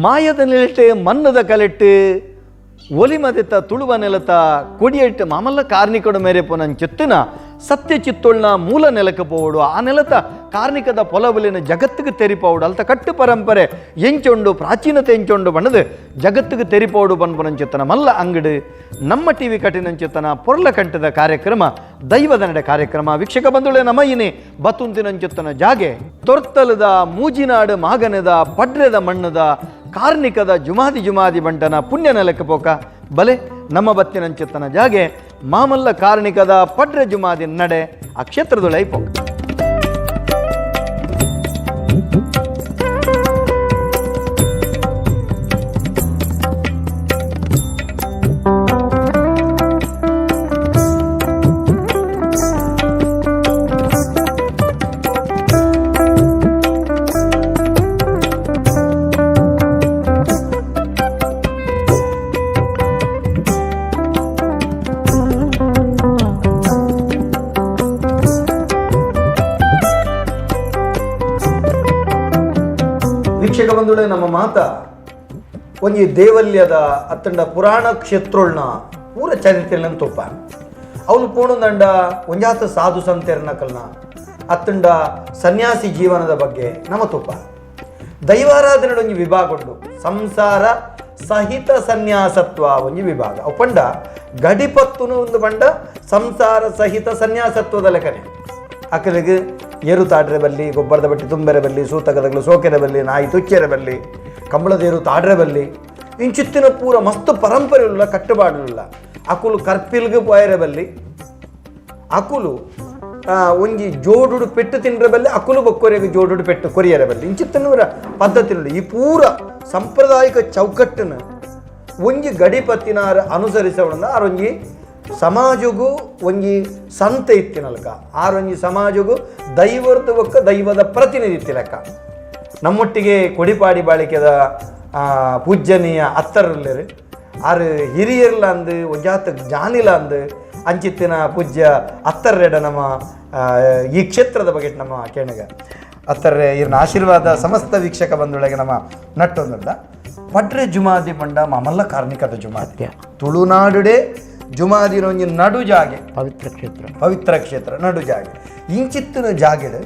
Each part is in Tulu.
ಮಾಯದ ನೆಲೆಟ್ ಮನ್ನದ ಕಲೆಟ್ ಒಲಿಮದೆತ ತುಳುವ ನೆಲತ ಕೊಡಿಯೆಟ್ಟು ಮಾಮಲ್ಲ ಕಾರ್ನಿಕಡು ಮೇರೆ ಪೋನಂಚೆತ್ತಿನ ಸತ್ಯ ಚಿತ್ತೊಳ್ನ ಮೂಲ ನೆಲಕ್ಕೆ ಪೋವಡು, ಆ ನೆಲತ ಕಾರ್ನಿಕದ ಪೊಲಬಲಿನ ಜಗತ್ತಿಗೆ ತೆರಿಪೋಡು, ಅಲ್ತ ಕಟ್ಟು ಪರಂಪರೆ ಎಂಚೊಂಡು ಪ್ರಾಚೀನತೆ ಎಂಚೊಂಡು ಬಣ್ಣದು ಜಗತ್ತಿಗೆ ತೆರಿಪೋಡು ಪನ್ಪುನಂಚೆತ್ತನ ಮಲ್ಲ ಅಂಗಡಿ ನಮ್ಮ ಟಿವಿ ಕಟ್ಟಿನಂಚೆತ್ತನ ಪೊರ್ಲ ಕಂಠದ ಕಾರ್ಯಕ್ರಮ ದೈವದ ನಡೆ ಕಾರ್ಯಕ್ರಮ. ವೀಕ್ಷಕ ಬಂಧುಳೆ, ನಮ್ಮ ಇನಿ ಬತ್ತುಂತಿನಂಚೆತ್ತನ ಜಾಗೆ ತೊರ್ತಲದ ಮೂಜಿನಾಡು ಮಾಗನದ ಪಡ್ರೆದ ಮಣ್ಣದ ಕಾರ್ನಿಕದ ಜುಮಾದಿ ಜುಮಾದಿ ಬಂಟನ ಪುಣ್ಯ ನೆಲಕ್ಕೆ ಪೋಕ ಬಲೆ ನಮ್ಮ ಬತ್ತಿನಂಚೆತ್ತನ ಜಾಗೆ ಮಾಮಲ್ಲ ಕಾರ್ಣಿಕದ ಪಡ್ರೆ ಜುಮಾದಿ ನಡೆ ಆ ಕ್ಷೇತ್ರದೊಳೈ ಪೋಕ. ವೀಕ್ಷಕ ಬಂಧುಗಳೇ, ನಮ್ಮ ಮಾತ ಒಂಜಿ ದೇವಲ್ಯದ ಅತ್ತಂಡ ಪುರಾಣ ಕ್ಷೇತ್ರೊಳ್ನ ಪೂರ ಚರಿತ್ರೆನ ತೋಪ ಅವನು ಪೋಣದಂಡ ಒಂಜಾತ ಸಾಧು ಸಂತೆರ್ನಕಲ್ನ ಅತ್ತಂಡ ಸನ್ಯಾಸಿ ಜೀವನದ ಬಗ್ಗೆ ನಮ್ಮ ತೋಪ. ದೈವಾರಾಧನೆ ಒಂಜಿ ವಿಭಾಗ ಉಂಡು, ಸಂಸಾರ ಸಹಿತ ಸನ್ಯಾಸತ್ವ ಒಂಜಿ ವಿಭಾಗ. ಅವು ಪಂಡ ಗಡಿಪತ್ತುನು ಒಂದು ಪಂಡ ಸಂಸಾರ ಸಹಿತ ಸನ್ಯಾಸತ್ವದ ಲೆಕ್ಕನೆ. ಅಕಲಿಗೆ ಏರು ತಾಡ್ರೆ ಬಲ್ಲಿ, ಗೊಬ್ಬರದ ಬಟ್ಟಿ ತುಂಬೆರೆ ಬಲ್ಲಿ, ಸೂತಕದಗಳು ಸೋಕೆರೆ ಬಲ್ಲಿ, ನಾಯಿ ತುಚ್ಚೆರೆ ಬಲ್ಲಿ, ಕಂಬಳದೇರು ತಾಡ್ರೆ ಬಲ್ಲಿ, ಇಂಚಿತ್ತಿನ ಪೂರ ಮಸ್ತ್ ಪರಂಪರೆ ಉಲ್ಲ, ಕಟ್ಟುಪಾಡುಲ್ಲ. ಅಕುಲು ಕರ್ಪಿಲ್ಗ್ ಪೋಯರೆ ಬಲ್ಲಿ, ಅಕುಲು ಒಂಜಿ ಜೋಡುಡು ಪೆಟ್ಟು ತಿಂಡ್ರೆ ಬಲ್ಲಿ, ಅಕುಲು ಬೊಕ್ಕೊರೆಗೆ ಜೋಡುಡು ಪೆಟ್ಟು ಕೊರಿಯರೆ ಬಲ್ಲಿ, ಇಂಚಿತ್ತಿನವರ ಪದ್ಧತಿ. ಈ ಪೂರ ಸಾಂಪ್ರದಾಯಿಕ ಚೌಕಟ್ಟನ್ನು ಒಂಜಿ ಗಡಿಪತ್ತಿನಾರ ಅನುಸರಿಸವಣ್ಣ ಆರೊಂಜಿ ಸಮಾಜಗೂ ಒಂಜಿ ಸಂತೆ ಇತ್ತಿನಲ್ಕ, ಆರೊಂಜಿ ಸಮಾಜಗೂ ದೈವರ್ದು ಬೊಕ್ಕ ದೈವದ ಪ್ರತಿನಿಧಿ ಇತ್ತಿಲಕ್ಕ. ನಮ್ಮೊಟ್ಟಿಗೆ ಕೊಡಿಪಾಡಿ ಬಾಳಿಕೆದ ಪೂಜ್ಯನೀಯ ಅತ್ತರಲ್ಲೇರು ಆರು ಹಿರಿಯರ್ಲ ಅಂದು ಒಂಜಾತ ಜ್ಞಾನಿಲ ಅಂದು ಅಂಚಿತ್ತಿನ ಪೂಜ್ಯ ಅತ್ತರ್ರೆಡ ನಮ್ಮ ಈ ಕ್ಷೇತ್ರದ ಬಗ್ಗೆ ನಮ್ಮ ಕೇಣಗ ಅತ್ತರ್ರೆ ಇರ್ನ ಆಶೀರ್ವಾದ ಸಮಸ್ತ ವೀಕ್ಷಕ ಬಂಧುಗಳಿಗೆ ನಮ್ಮ ನಟ್ಟೊಂದುಲ್ಲ. ಪಡ್ರೆ ಜುಮಾದಿ ಪಂಡ ಮಾಮಲ್ಲ ಕಾರ್ಣಿಕದ ಜುಮಾದಿ, ತುಳುನಾಡುಡೆ ಜುಮಾದಿನ ಒಂಜಿ ನಡು ಜಾಗೆ, ಪವಿತ್ರ ಕ್ಷೇತ್ರ, ಪವಿತ್ರ ಕ್ಷೇತ್ರ ನಡು ಜಾಗೆ. ಇಂಚಿತ್ತಿನ ಜಾಗೆಡ್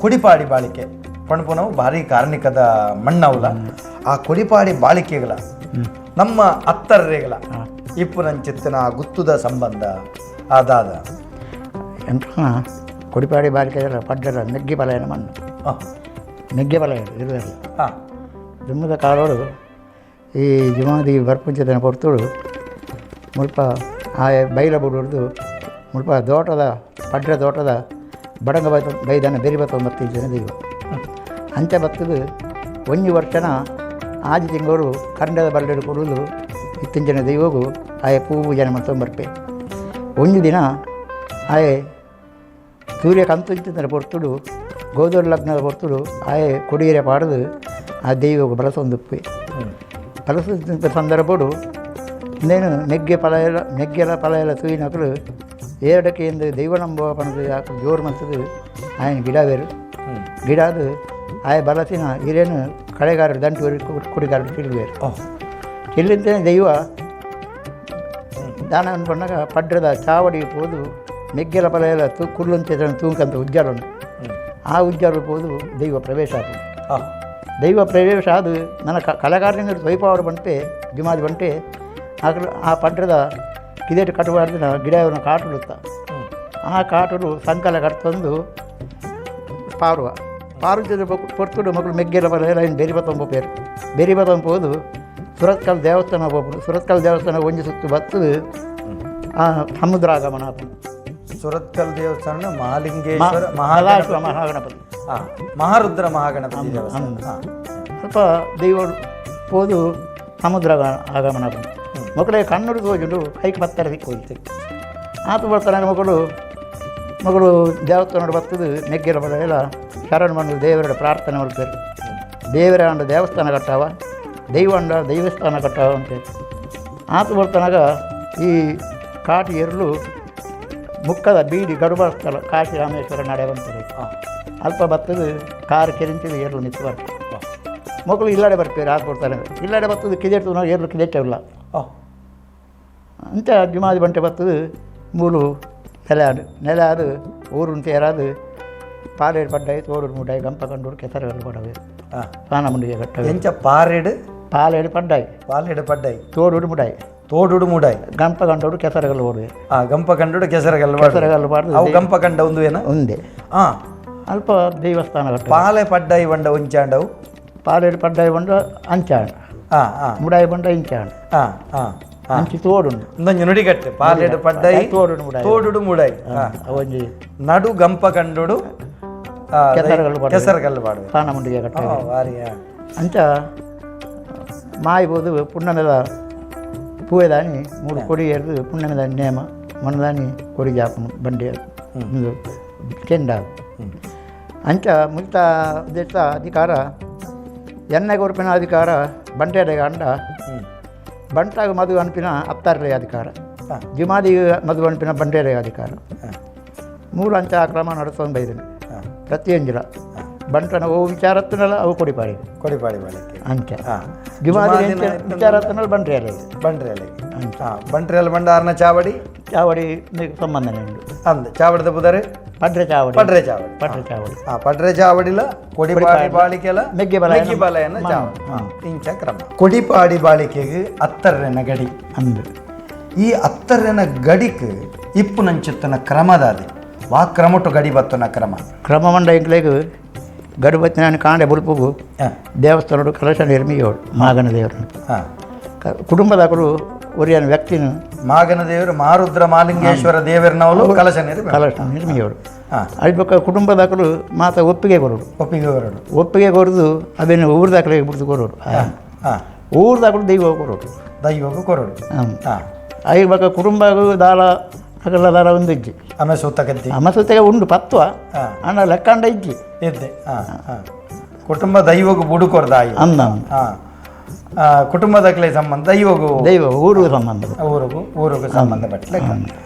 ಕೊಡಿಪಾಡಿ ಬಾಳಿಕೆ ಪಣಪುನವು ಭಾರಿ ಕಾರ್ಣಿಕದ ಮಣ್ಣವಲ. ಆ ಕೊಡಿಪಾಡಿ ಬಾಳಿಕೆಗಳ ನಮ್ಮ ಅತ್ತರ್ರೆಗಳ ಇಪ್ಪುನಂಚಿತ್ತಿನ ಗುತ್ತುದ ಸಂಬಂಧ ಅದಾದ ಎಂತ ಕೊಡಿಪಾಡಿ ಬಾಳಿಕೆ ಪಡ್ಡರ ಮೆಗ್ಗಿ ಬಲಯನ ಮಣ್ಣು, ಮೆಗ್ಗೆ ಬಲಯ ಇರುವಲ್ಲ. ದುಮ್ಮದ ಕಾಲೋಡು ಈ ಜುಮಾದಿ ಬರ್ಪುಂಚದನ ಪೊರ್ತುಡು ಮುಲ್ಪ ಆ ಬೈಲ ಬುಡುದು ಮುಲ್ಪ ದೋಟದ ಪಡ್ರೆ ದೋಟದ ಬಡಂಗ ಬೈತ ಬೈದನ ಬೆರಿ ಬತ್ತ ಜನ ದೈವ ಅಂಚೆ ಬತ್ತದು. ಒಂಜಿ ವರ್ಷನ ಆಜಿ ತಿಂಗಳು ಕರಂಡದ ಬಲ್ಲೆಡು ಕೊಡುದು ಇತ್ತಿಂಚಿನ ದೈವಗು ಆಯೆ ಪೂ ಪೂಜನೆ ಬರ್ಪೆ. ಒಂಜಿ ದಿನ ಆಯೆ ಸೂರ್ಯ ಕಂತುಂಚಿನ ಪೊರ್ತುಡು, ಗೋಧೂರು ಲಗ್ನದ ಪೊರ್ತುಡು ಆಯೆ ಕೊಡಿಯರೆ ಪಾಡ್ದು ಆ ದೈವಗು ಬಳಸೊಂದುಪ್ಪೆ. ಬಳಸುತ್ತಿದ್ದ ಸಂದರ್ಭಡು ಇನ್ನೇನು ಮೆಗ್ಗೆ ಫಲ ಎಲ್ಲ ಮೆಗ್ಗೆಲ ಫಲ ಎಲ್ಲ ತೂಯಿನಕಲು ಏರಡಕ್ಕೆ ಎಂದು ದೈವ ನಂಬುವ ಪಣದು ಆಕಲು ಜೋರು ಮಲ್ತದು ಆಯನ ಗಿಡವೇರು ಗಿಡದು ಆಯ ಬಲಸಿನ ಹಿರೇನು ಕಳೆಗಾರರು ದಂಟು ಕುಡಿಗಾರರು ಚಿಲ್ಲುವೇರು. ಚಿಲ್ಲಿಂತನೇ ದೈವ ದಾನ ಅನ್ಕೊಂಡಾಗ ಪಡ್ರದ ಚಾವಡಿ ಪೋದು ಮೆಗ್ಗೆಲ ಫಲ ಎಲ್ಲ ತು ಕುಲ್ಲುಂಚೆ ತೂಂಕಂತ ಉಜ್ಜಾಲುಂಡು. ಆ ಉಜ್ಜಾಲು ಪೋದು ದೈವ ಪ್ರವೇಶ ಆಪುಂಡು. ದೈವ ಪ್ರವೇಶ ಅದು ನನ್ನ ಕಲೆಗಾರನಿಂದ ಸ್ವೈಪಾವಡು ಬಂಟೆ ಜುಮಾದಿ ಬಂಟೆ ಆಕಲು ಆ ಪಡ್ರದ ಕಿದೇಟು ಕಟ್ಟುವಾಡಿದ ಗಿಡವನ್ನು ಕಾಟುಡುತ್ತ ಆ ಕಾಟುಡು ಸಂಕಲ ಕಟ್ತಂದು ಪಾರುವ ಪಾರುತ್ತಿದ್ದ ಪೊರ್ತುಡು ಮಕ್ಕಳು ಮೆಗ್ಗೆಲ ಬಲ ಎಲ್ಲ ಇನ್ನು ಬೆರಿ ಬತ್ತೊಂಬ ಪೇರು ಬೆರಿ ಬತ್ತೊಂಬೋದು ಸುರತ್ಕಲ್ ದೇವಸ್ಥಾನ ಹೋಗ್ಬಿಡು. ಸುರತ್ಕಲ್ ದೇವಸ್ಥಾನ ಒಂಜಿ ಸುತ್ತು ಬತ್ತದು ಆ ಸಮುದ್ರ ಆಗಮನ ಆಪುಂಡು. ಸುರತ್ಕಲ್ ದೇವಸ್ಥಾನ ಮಹಾಲಿಂಗೇಶ್ವರ ಮಹಾಗಣಪತಿ ಮಹಾಗಣಪತಿ, ಮಹಾರುದ್ರ ಮಹಾಗಣಪತಿ ದೇವಸ್ಥಾನ. ಸ್ವಲ್ಪ ದೈವ ಪೋದು ಸಮುದ್ರ ಆಗಮನ ಆಪುಂಡು. ಮಕ್ಕಳಿಗೆ ಕಣ್ಣುಡು ತೋಜುಂಡು, ಕೈಗೆ ಪತ್ತರ ದಿಕ್ಕೋಯ್ತು ಆತು ಬರ್ತಾನೆ. ಮಕ್ಕಳು ಮಗಳು ದೇವಸ್ಥಾನ ಬರ್ತದೆ ಮೆಗ್ಗೆಲ ಬಡ ಎಲ್ಲ ಶರಣ ಬಂದು ದೇವರ ಪ್ರಾರ್ಥನೆ ಮಾಡ್ತಾರೆ. ದೇವರ ಅಂಡ ದೇವಸ್ಥಾನ ಕಟ್ಟಾವ, ದೈವ ಅಂಡ ದೈವಸ್ಥಾನ ಕಟ್ಟಾವ ಅಂತ ಆತು ಬರ್ತಾನಾಗ ಈ ಕಾಟಿ ಎರಲು ಮುಕ್ಕದ ಬೀಡಿ ಗಡುಬ ಸ್ಥಳ ಕಾಶಿ ರಾಮೇಶ್ವರ ನಡೆ ಬಂತದೆ. ಅಲ್ಪ ಬತ್ತದು ಕಾರ್ ಕೆರಿಂಚಿದ ಎರಲು ನಿಂತು ಬರ್ತಾರೆ. ಮೊಕ್ಕಳು ಇಲ್ಲಾಡೆ ಬರ್ತೀರಿ ಹಾಕ್ಕೊಡ್ತಾರೆ ಇಲ್ಲಾಡೆ ಬರ್ತದೆ ಕಿದೆಟ್ಟು ನಾವು ಏರ್ಲು ಕಿದೆಟ್ಟವಿಲ್ಲ ಅಂಚ ಜುಮಾದಿ ಬಂಟೆ ಬರ್ತದೆ ಮೂಲು ನೆಲೆ ಆಡು ನೆಲೆ ಆದು ಊರುನ್ ತೇರಾದು ಪಾಲೇಡು ಪಡ್ಡಾಯಿ ತೋಡು ಮುಡ್ಡಾಯಿ ಗಂಪ ಕಂಡೂರು ಕೆಸರುಗಳು ಪಡವೆ ಸ್ನಾನ ಮುಂಡಿಗೆ ಕಟ್ಟವೆ ಎಂಚ ಪಾರೇಡು ಪಾಲೇಡು ಪಡ್ಡಾಯಿ ಪಾಲೇಡು ಪಡ್ಡಾಯಿ ತೋಡು ಮುಡಾಯಿ ತೋಡುಡು ಮುಡಾಯಿ ಗಂಪ ಕಂಡೋಡು ಕೆಸರುಗಳು ಓಡುವೆ ಗಂಪ ಕಂಡೋಡು ಕೆಸರುಗಲ್ಲು ಕೆಸರುಗಲ್ಲು ಪಾಡ್ದು ಅವು ಗಂಪ ಕಂಡ ಒಂದು ಏನ ಒಂದೇ ಅಲ್ಪ ದೇವಸ್ಥಾನ ಕಟ್ಟ ಪಾಲೆ ಪಡ್ಡಾಯಿ ಬಂಡ ಒಂಚಾಂಡವು ಪಾಲೇಡು ಪಡ್ಡಾಯಿ ಬಂಡ ಅಂಚಾಣ ಮುಡಾಯಿ ಬಂಡ ಇಂಚಾಣ ಅಂಚಿ ತೋಡುಂಡು ಒಂದೊಂದು ನುಡಿಗಟ್ಟೆ ಪಾಲೇಡು ಪಡ್ಡಾಯಿ ತೋಡುಡು ಮುಡಾಯಿ ತೋಡುಡು ಮುಡಾಯಿ ಅವೊಂಜಿ ನಡು ಗಂಪ ಕಂಡೋಡು ಕೆಸರುಗಲ್ಲು ಪಾಡುವೆ. ಕೆಸರುಗಲ್ಲು ಪಾಡುವೆ ಸ್ನಾನ ಮುಂಡಿಗೆ ಕಟ್ಟ ವಾರಿ ಅಂಚ ಮಾಯ್ಬೋದು ಪುಣ್ಣಮೆದ ಪೂವೆದಾನಿ ಮೂರು ಕೊಡಿ ಎರ್ದು ಪುಣ್ಣಮೆದ ನೇಮ ಮಣ್ಣದಾನಿ ಕೊಡಿ ಜಾಪುನು ಬಂಡಿ ಚೆಂಡ ಅಂಚ ಮುಲ್ತ ದೇಶ ಅಧಿಕಾರ ಎಣ್ಣೆ ಕೊರ್ಪಿನ ಅಧಿಕಾರ ಬಂಟೆಡೆಗೆ ಅಂಡ ಬಂಟಾಗ ಮದುವೆ ಅನ್ಪಿನ ಅತ್ತಾರಲೆ ಅಧಿಕಾರ ಜುಮಾದಿ ಮದುವೆ ಅನ್ಪಿನ ಬಂಟೆಡೆಗೆ ಅಧಿಕಾರ ಮೂರು ಅಂಚ ಆ ಕ್ರಮ ನಡೆಸೋದು ಬೈದನು ಪ್ರತಿಯೊಂಜಿಲ ಬಂಟನ ಓ ವಿಚಾರತ್ತಿನಲ್ಲ ಅವು ಕೊಡಿಪಾಡಿ ಕೊಡಿಪಾಡಿ ಬಾಳಿಕೆ ಅಂಚ ಜುಮಾದಿ ವಿಚಾರತ್ತಿನಲ್ಲಿ ಬಂಟ್ರೆ ಅಲ್ಲ ಬಂಟ್ರೆ ಅಲ್ಲ ಬಂಟ್ರೆ ಅಲ್ಲ ಬಂಡ ಆರ್ನ ಚಾವಡಿ ಚಾವಡಿ ಸಂಬಂಧನೆ ಉಂಟು ಅಂದ ಚಾವಡಿದ ಪುದರೆ ಪಡ್ರೆ ಚಾವಡಿ ಪಡ್ರೆ ಚಾವಡಿ ಪಡ್ರೆ ಚಾವಡಿ ಪಡ್ರೆ ಚಾವಡಿಲ ಕೊಡಿಪಾಡಿ ಬಾಳಿಕೆಲ ಮೆಗ್ಗೆ ಬಲ ಮೆಗ್ಗಿ ಬಲಯನ ಚಾವಡಿ ಇಂಚ ಕ್ರಮ ಕೊಡಿಪಾಡಿ ಬಾಳಿಕೆಗೆ ಅತ್ತರ್ರೆನ ಗಡಿ ಅಂದು ಈ ಅತ್ತರ್ರೆನ ಗಡಿಕ್ ಇಪ್ಪು ನಂಚುತ್ತನ ಕ್ರಮದಾದಿ ವಾ ಕ್ರಮಟು ಗಡಿ ಬತ್ತನ ಕ್ರಮ ಕ್ರಮ ಮಂಡ ಎಂಕ್ಲೆಗ್ ಗಣಪತಿ ಕಾಂಡೆ ಬುಲ್ಪುಗು ದೇವಸ್ಥಾನಡು ಕಲಶ ನಿರ್ಮಿಯೋಡು ಮಾಗನ ದೇವರು ಕುಟುಂಬದವರು ಒರಿಯನ ವ್ಯಕ್ತಿನ ಮಾಗನ ದೇವರು ಮಾರುದ್ರ ಮಾಲಿಂಗೇಶ್ವರ ದೇವರನವಲು ಕಲಶ ನಿರ್ಮಿ ಕಲಶ ನಿರ್ಮಿಯೋಡು ಅದ್ರ ಕುಟುಂಬದಾಕಲು ಮಾತ ಒಪ್ಪಿಗೆ ಕೊರೋಡು ಒಪ್ಪಿಗೆ ಕೊರೋಡು ಒಪ್ಪಿಗೆ ಕೊರದು ಅದೇನು ಊರ್ದಾಕಲಿಗೆ ಬಿಡ್ದು ಕೊರೋಡು ಊರ್ದಾಕಲು ದೈವ ಕೊರೋಡು ದೈವಕ್ಕೂ ಕೊರೋಡು ಐಬಕ ಕುಟುಂಬ ದಾಲ ಅಗಲ ದಾಲ ಒಂದು ಇಜ್ಜಿ ಅಮೆ ಸೂತಕದ್ದಿ ಅಮ ಸೂತಕ ಉಂಡು ಪತ್ವ ಅಣ್ಣ ಲೆಕ್ಕಂಡ ಇಜ್ಜಿ ಇದ್ದೆ ಕುಟುಂಬ ದೈವಗೂ ಬುಡುಕೊರ್ದಾಯಿ ಅಂದ ಕುಟುಂಬದಕ್ಲೆ ಸಂಬಂಧ ದೈವಗೂ ದೈವ ಊರಿಗೂ ಸಂಬಂಧ ಊರಿಗೂ ಊರಿಗೂ ಸಂಬಂಧಪಟ್ಟ ಲೆಕ್ಕ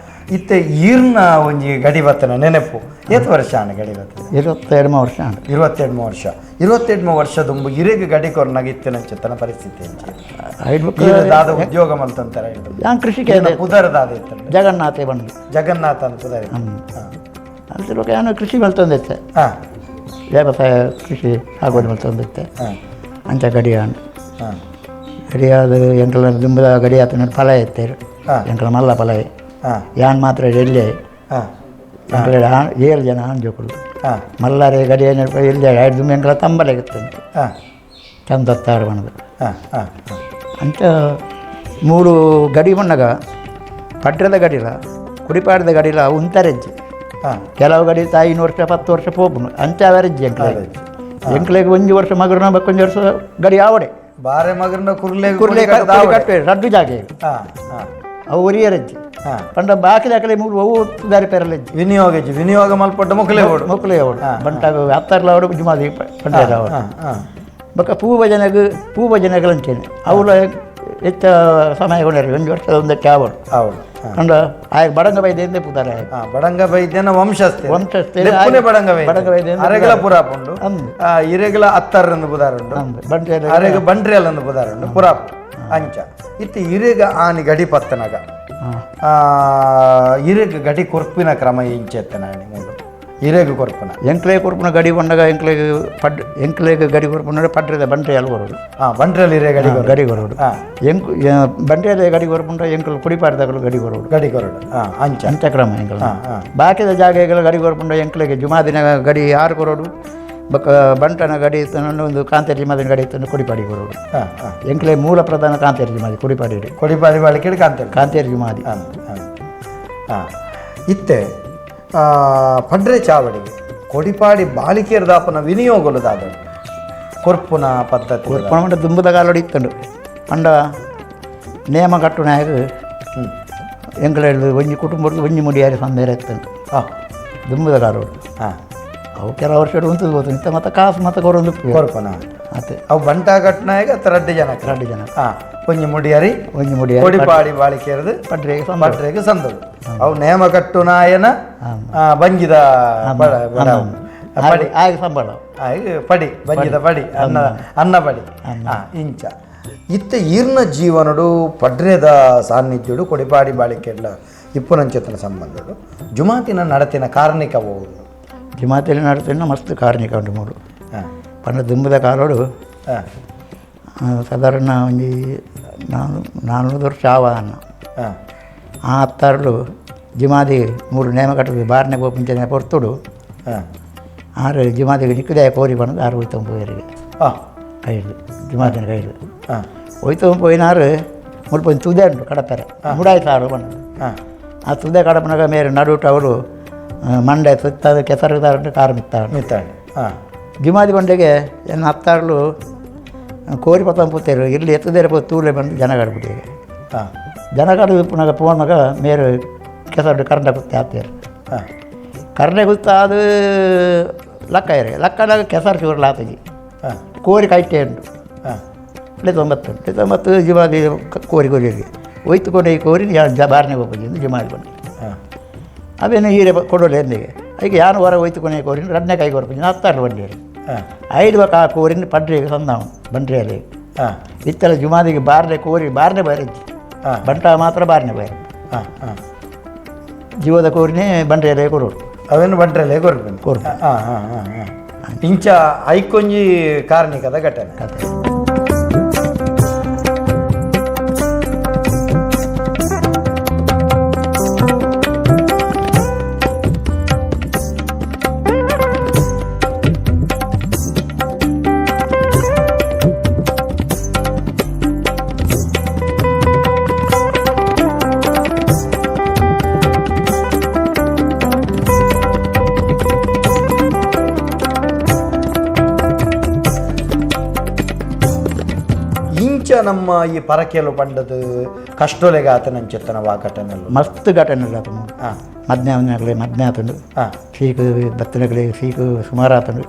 ಇತ್ತೆ ಈರ್ನ ಒಂಜಿ ಗಡಿ ಬತ್ತನ ನೆನಪು ಏತ್ ವರ್ಷ ಆಣ ಗಡಿ ಬತ್ತನ 22 ವರ್ಷ ಆಂಡ್ 22 ವರ್ಷ 22 ವರ್ಷ ದುಂಬು ಇರೆಗ್ ಗಡಿ ಕೊರ್ನಾಗ ಇತ್ತಿನ ಚಿತ್ತನ ಪರಿಸ್ಥಿತಿ ದಾದ ಉದ್ಯೋಗ ಮಲ್ತಂತಾರೆ ಯಾನ್ ಕೃಷಿಗೆ ಪುದರ್ ದಾದ ಇತ್ತು ಜಗನ್ನಾಥ ಬಂದು ಜಗನ್ನಾಥ ಅಂತ ಪುದರ್ ಅಂತ ಯಾನು ಕೃಷಿ ಮಲ್ತೊಂದಿತ್ತೆ ವ್ಯವಸಾಯ ಕೃಷಿ ಸಾಗುವಳಿ ಮಲ್ತೊಂದಿತ್ತೆ ಅಂಚ ಗಡಿ ಆಂಡ್ ಗಡಿಯಾದ ಎಂಕಲ ದುಂಬದ ಗಡಿ ಆತನ ಫಲ ಎತ್ತೇರು ಎಂಕಲ ಮಲ್ಲ ಫಲ ಯಾನ್ ಮಾತ್ರ ಎಲ್ಲೇ ಎಂಕಲ 7 ಜನ ಆಂಜೋಕುಲು ಮಲ್ಲಾರೆ ಗಡಿ ಎಲ್ಲೆ ದುಂಬ ಎಂಕಲ ತಂಬಲೆ ಇತ್ತಂತೆ ಚಂದತ್ತಾರು ಬಣದ ಅಂಚ 3 ಗಡಿ ಮಣ್ಣಗ ಪಡ್ರದ ಗಡಿಲ ಕುಡಿಪಾಡದ ಗಡಿಲ ಉಂತರೆಜ್ಜಿ ಕೆಲವು ಗಡಿ 5 ವರ್ಷ 10 ವರ್ಷ ಪೋಪುನು ಅಂಚ ಅವರೆಜ್ಜಿ ಎಂಕಲೆ ಎಂಕಲೆಗೆ 1 ವರ್ಷ ಮಗರನ ಬಕ್ಕೊಂಜಿ ವರ್ಷ ಗಡಿ ಆವಡೆ ಬಾರೆ ಮಗರನ ಕುರ್ಲೆ ಕುರ್ಲೆ ಕಟ್ಟೆ ರಡ್ಡು ಜಾಗೆ ಅವು ಒರಿಯರಜ್ಜಿ ಪಂಡ ಬಾಕಿ ದಾಖಲೆ 3 ಅವು ದಾರಿ ಪೆರಲೆಜ್ಜಿ ವಿನಿಯೋಗ ವಿನಿಯೋಗ ಮಲ್ಪಟ್ಟ ಮೊಕ್ಕಲೆ ಓಡು ಮೊಕ್ಕಲೆ ಓಡು ಬಂಟಾಗ ಅತ್ತರ್ಲ ಅವಡು ಜುಮಾದಿ ಪಂಡ ಅವಡು ಬೊಕ್ಕ ಪೂ ಭಜನೆಗೆ ಪೂ ಭಜನೆಗಳಂತೇನೆ ಅವಳು ಹೆಚ್ಚ ಸಮಯ ಕೊಂಡರು 1 ವರ್ಷದ ಒಂದಕ್ಕೆ ಆವಡು ಅವಳು ಕಂಡ ಆಯ ಬಡಂಗ ವೈದ್ಯಂದೇ ಪೂತಾರೆ ಬಡಂಗ ವೈದ್ಯನ ವಂಶಸ್ಥೆ ವಂಶಸ್ಥೆ ಬಡಂಗ ವೈದ್ಯ ಬಡಂಗ ವೈದ್ಯ ಅರೆಗಳ ಪುರಾಪುಂಡು ಇರೆಗಳ ಅತ್ತರ್ರಂದು ಪುದಾರುಂಡು ಅರೆಗ ಬಂಡ್ರಿಯಲ್ಲಂದು ಪುದಾರುಂಡು ಪುರಾಪು ಅಂಚ ಇತ್ತು ಇರೆಗ ಆನಿ ಗಡಿ ಪತ್ತನಗ ಇರೆಗ ಗಡಿ ಕೊರ್ಪಿನ ಕ್ರಮ ಇಂಚೆತ್ತನ ಮೂಲು ಇರೆಗ ಕೊರ್ಪುನ ಎಂಕ್ಲೆ ಕೊರ್ಪುನ ಗಡಿ ಬಂಡಗ ಎಂಕ್ಲೆಗ್ ಪಡ್ ಎಂಕ್ಲೆಗ್ ಗಡಿ ಕೊರ್ಪುನ ಪಡ್ರದ ಬಂಡ್ರಿಯಲ್ಲಿ ಕೊರೋಡು ಬಂಡ್ರಿಯಲ್ಲಿ ಇರೆ ಗಡಿ ಗಡಿ ಕೊರೋಡು ಎಂಕು ಬಂಡ್ರಿಯಲ್ಲಿ ಗಡಿ ಕೊರ್ಪುಂಡ ಎಂಕಲ್ ಕುಡಿಪಾಡ್ದಾಗಲು ಗಡಿ ಕೊರೋಡು ಗಡಿ ಕೊರೋಡು ಅಂಚ ಅಂಚ ಕ್ರಮ ಎಂಕಲ್ ಬಾಕಿದ ಜಾಗೆಗಳ ಗಡಿ ಕೊರ್ಪುಂಡ ಎಂಕ್ಲೆಗೆ ಜುಮಾದಿನ ಗಡಿ 6 ಕೊರೋಡು ಬೊಕ್ಕ ಬಂಟನ ಗಡಿ ಒಂದು ಕಾಂತೇರಿ ಜುಮಾದಿನ ಗಡಿ ಇತ್ತು ಕುಡಿಪಾಡಿ ಕೊರೋಡು ಎಂಕ್ಲೆ ಮೂಲ ಪ್ರಧಾನ ಕಾಂತೇರಿ ಜುಮಾದಿ ಕುಡಿಪಾಡಿ ಕೊಡಿಪಾಡಿ ಬಾಳಿಕೆ ಕಾಂತೇರಿ ಕಾಂತೇರಿ ಜುಮಾದಿ ಇತ್ತೆ ಪಡ್ರೆ ಚಾವಡಿಗೆ ಕೊಡಿಪಾಡಿ ಬಾಳಿಕೆಯರ್ದಾಪನ ವಿನಿಯೋಗಲುದಾದ ಕೊರ್ಪುನ ಪದ್ಧತಿ ಕೊರ್ಪುನ ಮಂಡ ದುಂಬುದ ಕಾಲೋಡಿ ಇತ್ತಂಡು ಪಂಡ ನೇಮ ಕಟ್ಟುನಾಯಕ ಎಂಕಲ ಒಂಜಿ ಕುಟುಂಬದ ಒಂಜಿ ಮುಡಿಯಾರಿ ಸಂದೇರ ಇತ್ತಂಡು ದುಂಬುದ ಕಾಲೋಡು ಅವು ಕೆಲವು ವರ್ಷ ಉಂಟು ಗೊತ್ತು ಇಂಥ ಮತ್ತೆ ಕಾಸು ಮತ್ತೆ ಕೊರೊಂದು ಕೊರ್ಪುನ ಅತ್ತೆ ಅವು ಬಂಟ ಕಟ್ಟುನಾಯಕ ರಡ್ಡು ಜನ ರಡ್ಡು ಜನ ಒಂಜಿ ಮುಡಿಯಾರಿ ಒಂಜಿ ಮುಡಿಯಾರಿ ಕೊಡಿಪಾಡಿ ಬಾಳಿಕೆಯರ್ದು ಪಡ್ರೆಗೆ ಪಡ್ರೆಗೆ ಸಂದದು ಅವು ನೇಮ ಕಟ್ಟುನಾಯನ ಬಂಜಿದ ಬಡ ಪಡಿ. ಆಗ ಸಂಬಳ. ಪಡಿ, ಬಂಜಿದ ಪಡಿ, ಅನ್ನ ಅನ್ನ ಪಡಿ. ಇಂಚ ಇತ್ತ ಈರ್ನ ಜೀವನಡು ಪಡ್ರೆದ ಸಾನ್ನಿಧ್ಯುಡು ಕೊಡಿಪಾಡಿ ಬಾಳಿಕೆಡ್ಲ ಇಪ್ಪುನಂಚೆತನ ಸಂಬಂಧಡು ಜುಮಾತಿನ ನಡತಿನ ಕಾರಣಿಕ ಹೋಗುದು. ಜುಮಾತಿನ ನಡತಿನ ಮಸ್ತ್ ಕಾರಣಿಕ ಉಂಟು ಮೂಡು. ಪಂಡ ದುಂಬುದ ಕಾಲೋಡು ಸಾಧಾರಣ ಒಂಜಿ 400 ವರ್ಷ ಆವ ಅನ್ನ. ಆ ಅತ್ತಾರಲು ಜಿಮಾದಿ ಮೂರು ನೇಮ ಕಟ್ಟದು ಬಾರನೆ ಗೋಪುಂಚನೆ ಪೊರ್ತುಡು. ಆರು ಜಿಮಾದಿಗೆ ನಿಕ್ಕದೆ ಕೋರಿ ಬಂದು ಆರು ಹೋಯ್ತು ಕೈಲು ಜಿಮಾದಿನ ಕೈಲು ಹೋಯ್ತು ಪೋಯಿನಾರು ಮುಲ್ಪ ಒಂಜಿ ತುದೆ ಉಂಟು ಕಡಪೆರೆ ಮುಡಾಯಿ ಸಾರು ಬಂದು. ಆ ತುದೆ ಕಡಪನಾಗ ಮೇರೆ ನಡುಟು ಅವರು ಮಂಡೆ ಸುತ್ತಾದ ಕೆಸರು ಕಾರು ಮಿತ್ತಾಡು ಮಿತ್ತಾಡು. ಜಿಮಾದಿ ಬಂಡೆಗೆ ಎನ್ನ ಹತ್ತಾರಲು ಕೋರಿ ಪತ್ತಂ ಪೂತೇರು ಇಲ್ಲಿ ಎತ್ತದೇರೆ ಪೋ ತೂಲೆ ಬಂದು ಜನಗಾಡು ಬಿಟ್ಟಿಗೆ. ಜನಗಾಡು ಪುನಗ ಪೋನಗ ಮೇರು ಕೆಸರು ಕರಂಡ ಕುತ್ತೆ ಆತೇರು. ಕರಂಡೆ ಕುತ್ತ ಅದು ಲಕ್ಕ ಇರೆ ಲಕ್ಕನಾಗ ಕೆಸರು ಚೂರು ಲಾತಜಿ. ಕೋರಿ ಕೈಟೆ ಉಂಟು. 9 9 ಜಿಮಾದಿ ಕೋರಿ ಕೋರಿ ಒಯ್ತುಕೊಂಡು ಈ ಕೋರಿ ಬಾರನೆ ಹೋಗ್ಬೋದು ಜಿಮಾದಿ ಬಂದು. ಅವೇನು ಹೀರೆ ಕೊಡೋಲ್ಲ ಎಂದಿಗೆ ಐಕೆ ಯಾನು ಹೊರ ಒಯ್ತುಕೊನೆ ಕೋರಿ ರಡ್ನೆ ಕೈ ಕೊರ್ಪುಜಿ ಹತ್ತಾರು ಬಂಡಿಯರು. ಐದು ಬಕ್ಕ ಆ ಕೋರಿನ ಪಡ್ರಿಗೆ ಸಂದಾವ ಬಂಡ್ರಿಯಲ್ಲಿ. ಇತ್ತಲ ಜುಮಾದಿಗೆ ಬಾರನೆ ಕೋರಿ ಬಾರನೆ ಬೈರಜ್ಜಿ ಬಂಟ ಮಾತ್ರ ಬಾರನೆ ಬೈರ. ಜೀವದ ಕೋರಿನೇ ಬಂಡ್ರಿಯಲ್ಲೇ ಕೊರೋಡು. ಅವೇನು ಬಂಡ್ರಲ್ಲೇ ಕೊರ್ಪುಂಡು ಕೊರ್ಪು. ಹಾಂ ಹಾಂ ಹಾಂ ಹಾಂ ಇಂಚ ಐಕೊಂಜಿ ಕಾರ್ಣಿಕದ ಘಟನೆ. ಕತೆ. ಇಂಚ ನಮ್ಮ ಈ ಪರಕೆಲು ಪಂಡದು ಕಷ್ಟೊಲೆಗೆ ಆತನಂಚೆತ್ತನ ವಾ ಘಟನೆಲು? ಮಸ್ತ್ ಘಟನೆ ಆತ ಮೂಡು. ಮದ್ನೆ ಮದ್ನೆ ಆತಂಡು. ಸೀಕು ಬತ್ತನಗಲಿ ಸೀಕು ಸುಮಾರು ಆತಂಡು.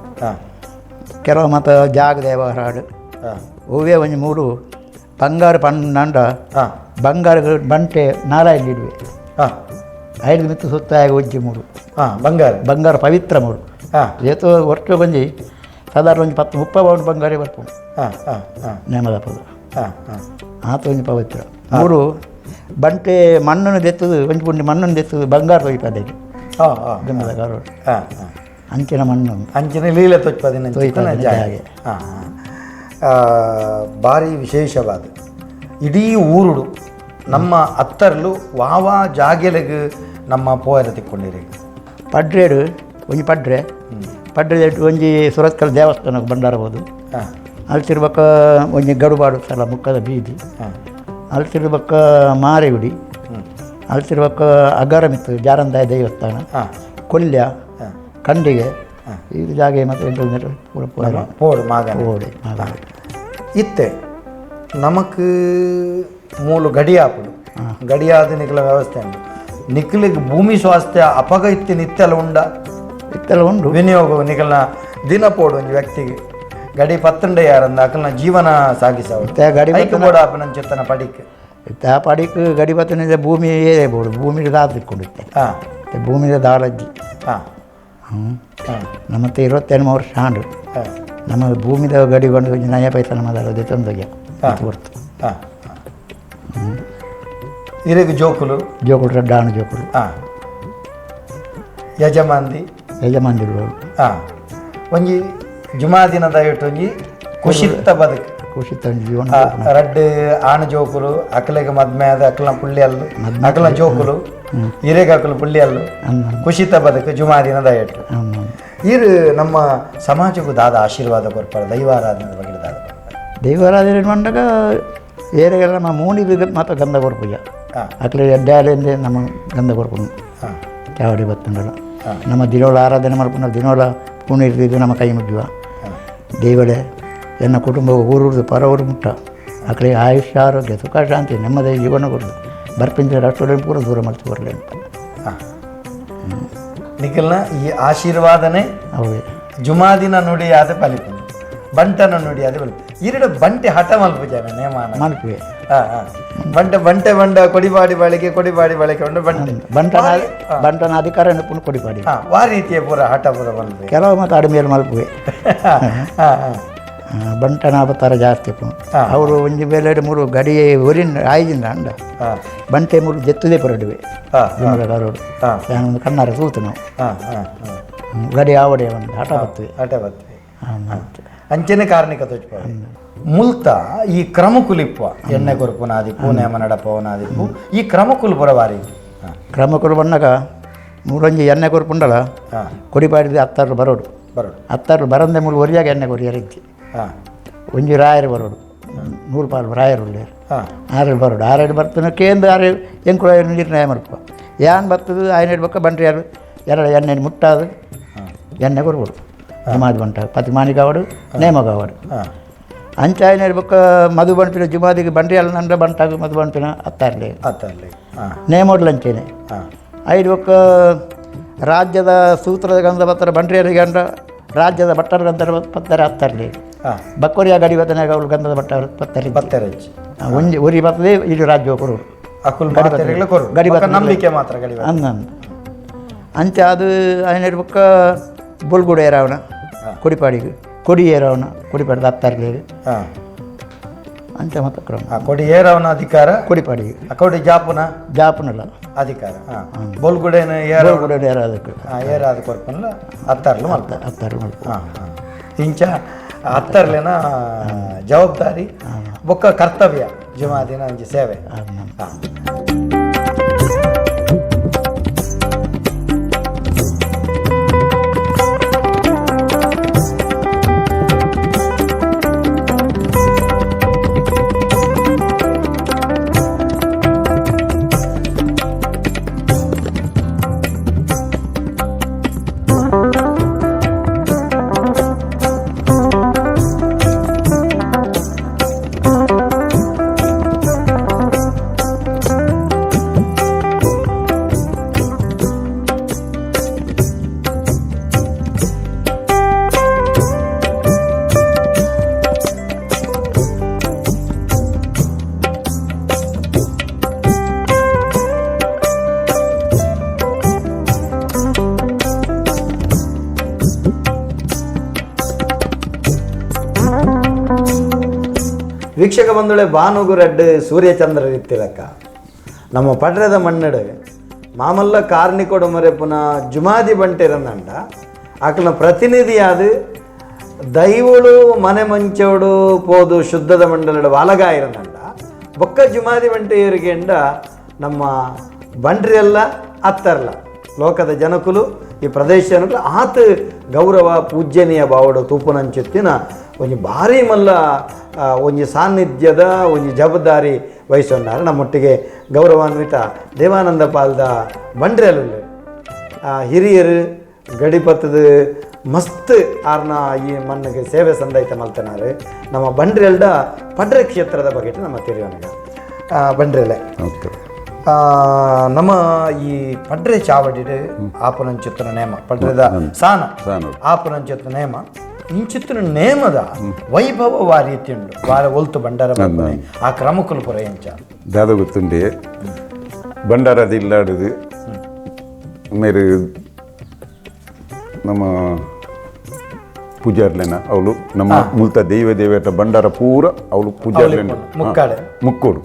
ಕೆಲವು ಮತ ಜಾಗದ ವ್ಯವಹಾರ ಆಡು. ಒವ್ವೇ ಒಂಜಿ ಮೂಡು ಬಂಗಾರ ಪಂಡ ಬಂಗಾರ ಬಂಟೆ ನಾರಾಯಣ ಇಡುವೆ. ಐದು ಮಿತ್ತು ಸುತ್ತಾಗ ಒಜ್ಜಿ ಮೂಡು. ಬಂಗಾರ ಬಂಗಾರ ಪವಿತ್ರ ಮೂಡು. ಏತೋ ಒಟ್ಟು ಒಂಜಿ ಸಾಧಾರಣ ಒಂಜಿ 10 30 ಪೌಂಡ್ ಬಂಗಾರ ಬರ್ಪುಂಡು. ನೇಮದಪ್ಪದು ಆತ ಒಂಜಿ ಪವಿತ್ರ ಮೂರು ಬಂಟೆ ಮಣ್ಣನ್ನು ದೆತ್ತದು ಒಂಜಿ ಪುಂಡಿ ಮಣ್ಣನ್ನು ದೆತ್ತದು ಬಂಗಾರ ತೊಯ್ಪದಕ್ಕೆ ದುಂಬದ ಕಾಲೋಡು. ಅಂಚಿನ ಮಣ್ಣು ಅಂಚಿನ ಲೀಲೆ ತೊಚ್ಪದಿನ ತೊಯ್ಪದಿನ ಜಾಗೆ. ಭಾರಿ ವಿಶೇಷವಾದ ಇಡೀ ಊರುಡು ನಮ್ಮ ಅತ್ತರ್ಲು ವಾವಾ ಜಾಗೆಲೆಗ್ ನಮ್ಮ ಪೋಯರ ತಿಕ್ಕೊಂಡಿರಿ. ಪಡ್ರೇಡು ಒಂಜಿ ಪಡ್ರೆ ಪಡ್ರೆ ಒಂಜಿ ಸುರತ್ಕಲ್ ದೇವಸ್ಥಾನಕ್ಕೆ ಬಂಡಾರಬಹುದು. ಅಲ್ತಿರ್ಬಕ್ಕ ಒಂಜಿ ಗಡುಬಾಡು ಸಲ ಮುಕ್ಕದ ಬೀದಿ. ಅಲ್ತಿರ್ಬಕ್ಕ ಮಾರೆಗುಡಿ. ಅಲ್ತಿರ್ಬಕ್ಕ ಅಗರಮಿತ್ತು ಜಾರಂದಾಯ ದೇವಸ್ಥಾನ. ಕೊಲ್ಯ ಖಂಡಿಗೆ ಇದು ಜಾಗೆ ಮತ್ತು ಎಂಟು ಪೂರ ಪೂರ ಪೋಡು ಮಾಗನೆ. ಪೋಡೆ ಮಾಗನೆ. ಇತ್ತೆ ನಮಕ್ ಮೂಲು ಗಡಿಯಾಪುಡು ಗಡಿಯಾದ ನಿಖಲ ವ್ಯವಸ್ಥೆ ಉಂಟು. ನಿಖಲಿಗೆ ಭೂಮಿ ಸ್ವಾಸ್ಥ್ಯ ಅಪಗ ಇತ್ತೆ ನಿತ್ಯಲ ಉಂಡ? ಇತ್ತೆಲ್ಲ ಉಂಡು. ವಿನಿಯೋಗ ನಿಖಲ್ನ ದಿನ ಪೋಡು ಒಂಜಿ ವ್ಯಕ್ತಿಗೆ ಗಡಿ ಪತ್ತಂಡೆ ಯಾರಂದ ಅಕಲ್ನ ಜೀವನ ಸಾಗಿಸವು. ಇತ್ತೆ ಗಡಿ ಐಕ್ ಬೋಡಾಪನ ಚೆತ್ತನ ಪಡಿಕ್. ಇತ್ತೆ ಆ ಪಡಿಕ್ ಗಡಿ ಪತ್ತನಿಂದ ಭೂಮಿ ಏರೇ ಬೋಡು ಭೂಮಿಗೆ ದಾದಿಟ್ಕೊಂಡಿತ್ತೆ. ಭೂಮಿಗೆ ದಾಳಜ್ಜಿ. ನಮ್ಮತ್ತೆ 28 ವರ್ಷ ಆಂಡು. ನಮ್ಮ ಭೂಮಿದ ಗಡಿ ಬಂದು ಒಂಜಿ ನಯ ಪೈಸ ನಮ್ಮ ದೆತ್ತೊಂದೋಗ್ಯ ಹೊರ್ತು. ಇರೆಗ್ ಜೋಕುಲು? ಜೋಕುಲು ರಡ್ಡಾಣ ಜೋಕುಲು. ಯಜಮಾಂದಿ? ಯಜಮಾಂದಿರು. ಒಂಜಿ ಜುಮಾ ದಿನದ ಒಂಜಿ ಖುಷಿತ್ತ ಬದುಕು. ಖುಷಿತ್ತ ಒಂಜಿ ಜೀವನ. ರಡ್ಡು ಆಣ ಜೋಕುಲು ಅಕಲೆಗೆ ಮದ್ಮೆ ಆದ ಅಕಲ್ನ ಪುಳ್ಳಿ ಅಲ್ಲು ಅಕಲ್ನ ಜೋಕುಲು ಹಿರೇಗ ಅಕಲು ಪುಳ್ಳಿ ಅಲ್ಲು ಖುಷಿತ ಬದುಕು ಜುಮಾ ದಿನದ ಇಟ್ಟು. ಇರು ನಮ್ಮ ಸಮಾಜಕ್ಕೂ ದಾದ ಆಶೀರ್ವಾದ ಕೊರ್ಪಾರ ದೈವಾರಾಧನೆ ಬಗ್ಗೆ ದಾದ ಕೊರ್ಪಾರ? ದೈವಾರಾಧನೆ ಮಂಡಗ ಏರೆಗೆಲ್ಲ ನಮ್ಮ ಮೂಣಿಗೆ ಮಾತ್ರ ಗಂಧ ಕೊರ್ಪುಜ. ಅಕ್ಲೆ ಎಡ್ಡಾಲೆಂದೇ ನಮ್ಮ ಗಂಧ ಕೊರ್ಪುಂಡು ಚಾವಡಿ ಬತ್ತುಂಡಲ್ಲ. ನಮ್ಮ ದಿನೋಳ ಆರಾಧನೆ ಮಾಡ್ಕೊಂಡು ದಿನೋಳ ಪುಣ್ಯ ಇರ್ತಿದ್ದು ನಮ್ಮ ಕೈ ಮುಗ್ಗುವ ದೇವಳೆ ಎನ್ನ ಕುಟುಂಬ ಊರೂರ್ದು ಪರ ಊರು ಮುಟ್ಟ ಅಕಡೆ ಆಯುಷ್ಯ ಆರೋಗ್ಯ ಸುಖ ಶಾಂತಿ ನೆಮ್ಮದಿ ಜೀವನ ಕೊಡದು ಬರ್ಪಿಂಚ ರಾಷ್ಟ್ರ ಪೂರ ದೂರ ಮಾಡ್ತು ಬರಲಿ ಅಂತ. ನಿಖಲ್ನ ಈ ಆಶೀರ್ವಾದನೆ ಅವೇ ಜುಮಾದಿನ ನುಡಿ ಆದ ಫಲಿಪುಂಡು. ಬಂಟನ ನುಡಿ ಅದು ಈರಡ ಬಂಟೆ ಹಠ ಮಲ್ಪುಜಾನ ನೇಮಾನ ಮಲ್ಪುವೆ. ಬಂಟೆ ಬಂಟೆ ಬಂಡ ಕೊಡಿಪಾಡಿ ಬಾಳಿಕೆ ಕೊಡಿಪಾಡಿ ಬಾಳಿಕೆ ಉಂಡು ಬಂಟೆ ಬಂಟನ ಬಂಟನ ಅಧಿಕಾರ ಪುನಃ ಕೊಡಿಪಾಡಿ. ವಾ ರೀತಿಯ ಪೂರ ಹಠ ಪೂರ ಮಲ್ಪುವೆ. ಕೆಲವು ಮತ್ತು ಅಡಿಮೇಲೆ ಮಲ್ಪುವೆ. ಬಂಟನ ಅವತಾರ ಜಾಸ್ತಿ ಪುನಃ. ಅವರು ಒಂಜಿ ಬೇಲೆ ಮೂರು ಗಡಿ ಒರಿನ ಆಯ್ಜಿಂದ ಅಂಡ ಬಂಟೆ ಮೂರು ಜೆತ್ತುದೇ ಪರಡುವೆ ರೋಡ್ ಒಂದು ಕಣ್ಣಾರ ತೂತು ನಾವು ಗಡಿ ಆವಡೆ ಒಂದು ಹಠ ಬತ್ತುವೆ. ಹಠ ಬತ್ತುವೆ. ಅಂಚನೆ ಕಾರ್ಣಿಕ ತೋಚ್ಪ ಮುಲ್ತ ಈ ಕ್ರಮಕುಲಿಪ್ಪ ಎಣ್ಣೆ ಕೊರ್ಪುನಾದಿಪ್ಪು ನೇಮ ನಡಪವನಾದಿಪ್ಪು ಈ ಕ್ರಮಕುಲು ಪುರವಾರಿ. ಕ್ರಮಕುಲು ಬಣ್ಣಗ ಮೂರೊಂಜಿ ಎಣ್ಣೆ ಕೊರ್ಪುಂಡಲ ಕೊಡಿಪಾಡಿದ ಹತ್ತಾರು ಬರೋಡು ಬರೋಡು ಹತ್ತಾರು ಬರಂದೆ ಮೂರು ಒರಿಯಾಗ ಎಣ್ಣೆ ಕೊರಿಯರಿತ್ತಿ ಒಂಜಿ ರಾಯರು ಬರೋಡು ನೂರು ಪಾಲು ರಾಯರು ಉಳ್ಳೇರು ಆರು ಬರೋಡು ಆರೇಡು ಬರ್ತನ ಕೇಂದ್ರ ಆರು ಎಂಕುಳ ನಿರ್ಣಯ ಮಲ್ಪ ಯಾನ್ ಬರ್ತದೆ ಆಯ್ನೇಡು ಬಕ್ಕ ಬಂಟ್ರಿ ಯಾರು ಎರಡು ಎಣ್ಣೆ ಮುಟ್ಟಾದು ಎಣ್ಣೆ ಕೊರ್ಬೋದು ಜುಮಾದಿ ಬಂಟ ಪತಿ ಮಾಣಿಕಾವಡು ನೇಮಗಾವಡು ಅಂಚಾಯನೇಡು ಬೊಕ್ಕ ಮಧು ಬಂಟಿನ ಜುಮಾದಿಗೆ ಬಂಡ್ರಿ ಅಲ್ಲ ನಂಡ ಬಂಟಾಗ ಮಧು ಬಂಟಿನ ಅತ್ತಾರ್ಲೆ ಅತ್ತಾರ್ಲೆ ನೇಮೋಡ್ಲು ಅಂಚೇನೆ ಐದು ಬೊಕ್ಕ ರಾಜ್ಯದ ಸೂತ್ರದ ಗಂಧ ಪತ್ರ ಬಂಡ್ರಿಯರಿಗೆ ಗಂಡ ರಾಜ್ಯದ ಭಟ್ಟರ ಗಂಧದ ಪತ್ತರ ಅತ್ತಾರ್ಲೆ ಬಕ್ಕೋರಿಯ ಗಡಿ ಬತ್ತನಾಗ ಅವಳು ಗಂಧದ ಭಟ್ಟ ಪತ್ತರಿ ಪತ್ತರ ಒಂಜಿ ಉರಿ ಬರ್ತದೆ ಇದು ರಾಜ್ಯ ಕೊರು ಅಕುಲ್ ಗಡಿ ಗಡಿ ಬತ್ತ ನಂಬಿಕೆ ಮಾತ್ರ ಗಡಿ ಅಂದ ಅಂಚೆ ಅದು ಐನೂರು ಬೊಕ್ಕ ಬೊಲ್ಗುಡ ಏರಾವಣ ಕೊಡಿಪಾಡಿಗೆ ಕೊಡಿ ಏರವನ ಕೊಡಿಪಾಡಿದ ಅತ್ತಾರ್ಲೆ ಅಂಚೆ ಮತ್ತೆ ಕ್ರಮ ಕೊಡಿ ಏರವನ ಅಧಿಕಾರ ಕೊಡಿಪಾಡಿಗೆ ಕೊಡಿ ಜಾಪುನ ಜಾಪುನಲ್ಲ ಅಧಿಕಾರ ಬೊಲ್ಗುಡೇನ ಏರ ಬೊಲ್ಗುಡೆ ಏರ ಅದಕ್ಕೆ ಏರಾದ ಕೊರ್ಪನ್ಲ ಅತ್ತಾರ್ಲು ಮಲ್ಪ ಅತ್ತಾರ್ಲು ಮಲ್ಪ ಇಂಚ ಅತ್ತರ್ಲೆನ ಜವಾಬ್ದಾರಿ ಬೊಕ್ಕ ಕರ್ತವ್ಯ ಜುಮಾದಿನ ಅಂಚೆ ಸೇವೆ. ವೀಕ್ಷಕ ಬಂಧುಳೆ ಬಾನುಗುರಡ್ಡು ಸೂರ್ಯಚಂದ್ರ ಇತ್ತಿಲಕ್ಕ ನಮ್ಮ ಪಡ್ರದ ಮಣ್ಣಡು ಮಾಮಲ್ಲ ಕಾರ್ಣಿಕೊಡು ಮರೆಪುನ ಜುಮಾದಿ ಬಂಟಿರಂದಂಡ ಆಕನ ಪ್ರತಿನಿಧಿಯಾದ ದೈವಳು ಮನೆ ಮಂಚೋಡು ಪೋದು ಶುದ್ಧದ ಮಂಡಲಡು ವಾಲಗಾಯಿರಂದಂಡ ಬೊಕ್ಕ ಜುಮಾದಿ ಬಂಟೆಯರಿಗೆಂಡ ನಮ್ಮ ಬಂಡ್ರಿಯೆಲ್ಲ ಅತ್ತರ್ಲ ಲೋಕದ ಜನಕುಲು ಈ ಪ್ರದೇಶ ಆತ ಗೌರವ ಪೂಜ್ಯನೀಯ ಬಾವಡು ತೂಪುನಂಚುತ್ತಿನ ಒಂಜಿ ಭಾರಿ ಮಲ್ಲ ಒಂಜಿ ಸಾನ್ನಿಧ್ಯದ ಒಂಜಿ ಜವಾಬ್ದಾರಿ ವಹಿಸೊಂಡಾರ ನಮ್ಮೊಟ್ಟಿಗೆ ಗೌರವಾನ್ವಿತ ದೇವಾನಂದ ಪಾಲ್ದ ಬಂಡ್ರೆಲುಲ್ಲು ಹಿರಿಯರು ಗಡಿಪತ್ತದ ಮಸ್ತ್ ಆರ್ನ ಈ ಮಣ್ಣಿಗೆ ಸೇವೆ ಸಂದೈತ ಮಲ್ತನಾರು ನಮ್ಮ ಬಂಡ್ರೆಲ್ಡ ಪಡ್ರೆ ಕ್ಷೇತ್ರದ ಬಗ್ಗೆ ನಮ್ಮ ತಿರಿಯೋನಗ ಬಂಡ್ರೆಲೆ ನಮ್ಮ ಈ ಪಡ್ರೆ ಚಾವಡಿಡು ಆಪುನಂಚಿತ್ತನ ನೇಮ ಪಡ್ರೆದ ಸಾನ ಆಪುನಂಚಿತ್ತನ ನೇಮ ಇಂಚಿತ್ತಿನ ನೇಮದ ವೈಭವ ವಾ ರೀತಿ ಉಂಡು ವಾರ ಒಲ್ತು ಬಂಡಾರ ಆ ಕ್ರಮಕುಲು ಪುರ ಎಂಚ ದಾದ ಗೊತ್ತುಂಡೆ ಬಂಡಾರದ ಇಲ್ಲಾಡುದು ಮೇರು ನಮ್ಮ ಪೂಜಾರ್ಲೆನ ಅವಳು ನಮ್ಮ ಮುಲ್ತ ದೈವ ದೇವತ ಬಂಡಾರ ಪೂರ ಅವಳು ಪೂಜಾರ್ಲೆನ ಮುಕ್ಕಾಡು ಮುಕ್ಕೋಡು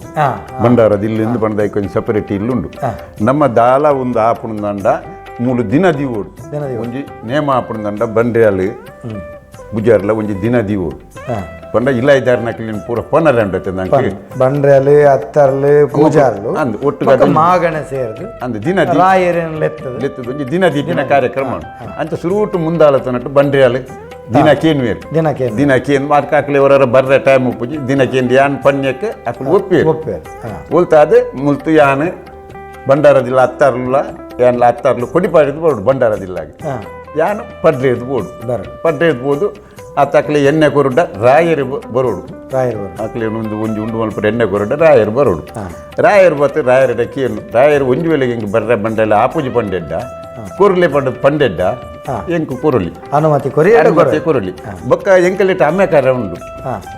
ಬಂಡಾರದ ಇಲ್ಲಿಂದ ಬಂಡಾಯ ಕೊಂಚ ಸಪರೇಟ್ ಇಲ್ಲುಂಡು ನಮ್ಮ ದಾಲ ಒಂದು ಆಪುಣದಂಡ ಮೂಲು ದಿನ ದೀವೋಡು ಒಂಜಿ ನೇಮ ಆಪುಣದಂಡ ಬಂಡ್ರಿಯಾಲು ಪೂಜಾರ್ಲ ಒಂಜಿ ದಿನ ದೀವೋಡು ಪಂಡ ಇಲ್ಲ ಇದ್ದಾರೆ ನಕಲಿನ ಪೂರ ಪನರಂಡ ನಂಗೆ ಬಂಡ್ರಲು ಅತ್ತರ್ಲು ಪೂಜಾರ್ಲು ಅಂದ್ ಒಟ್ಟು ಮಾಗಣೆ ಸೇರ್ದು ಅಂದ್ ದಿನ ರಾಯರೇನು ಲೆತ್ತದು ಲೆತ್ತದು ಒಂಜಿ ದಿನ ದೀಪಿನ ಕಾರ್ಯಕ್ರಮ ಅಂತ ಸುರೂಟು ಮುಂದಾಲತನಟ್ಟು ಬಂಡ್ರಿಯಾಲು ದಿನ ಕೇನ್ವೇರು ದಿನ ಕೇನ್ ದಿನ ಕೇನ್ ಮಾರ್ಕಾಕ್ಲೆ ಅವರ ಬರ್ರೆ ಟೈಮ್ ಉಪ್ಪುಜಿ ದಿನ ಕೇನ್ ಯಾನ್ ಪಣ್ಯಕ್ಕೆ ಅಕ್ಕಲು ಒಪ್ಪೇರು ಒಪ್ಪೇರು ಒಲ್ತಾದೆ ಮುಲ್ತು ಯಾನ್ ಬಂಡಾರದಿಲ್ಲ ಅತ್ತಾರ್ಲ ಯಾನ್ಲ ಅತ್ತಾರ್ಲು ಕೊಡಿಪಾಡಿದ್ದು ಬೋಡು ಬಂಡಾರದಿಲ್ಲ ಯಾನ್ ಪಡ್ರೇದು ಬೋಡು ಪಡ್ರೇದು ಬೋದು ಆ ತಕ್ಲೆ ಎಣ್ಣೆ ಕೊರುಡ ರಾಯರು ಬರೋಡು ರಾಯರು ಆಕ್ಲೆ ಒಂದು ಒಂಜಿ ಉಂಡು ಮಲ್ಪುರ ಎಣ್ಣೆ ಕೊರುಡ ರಾಯರು ಬರೋಡು ರಾಯರು ಬತ್ತು ರಾಯರ ಕೇನು ರಾಯರು ಒಂಜಿ ವೇಳೆಗೆ ಹಿಂಗೆ ಬರ್ರೆ ಬಂಡೆಲ್ಲ ಆಪೂಜಿ ಪಂಡೆಡ್ಡ ಕೊರ್ಲೆ ಪಂಡ ಪಂಡೆಡ್ಡ ಎಂಕು ಕೊರೊಲಿ. ಅನುಮತಿ ಕೊರಿ. ಅನುಮತಿ ಕೊರೊಲಿ. ಬೊಕ್ಕ ಎಂಕಲೆಟ್ ಅಮ್ಮೆಕಾರ ಉಂಡು.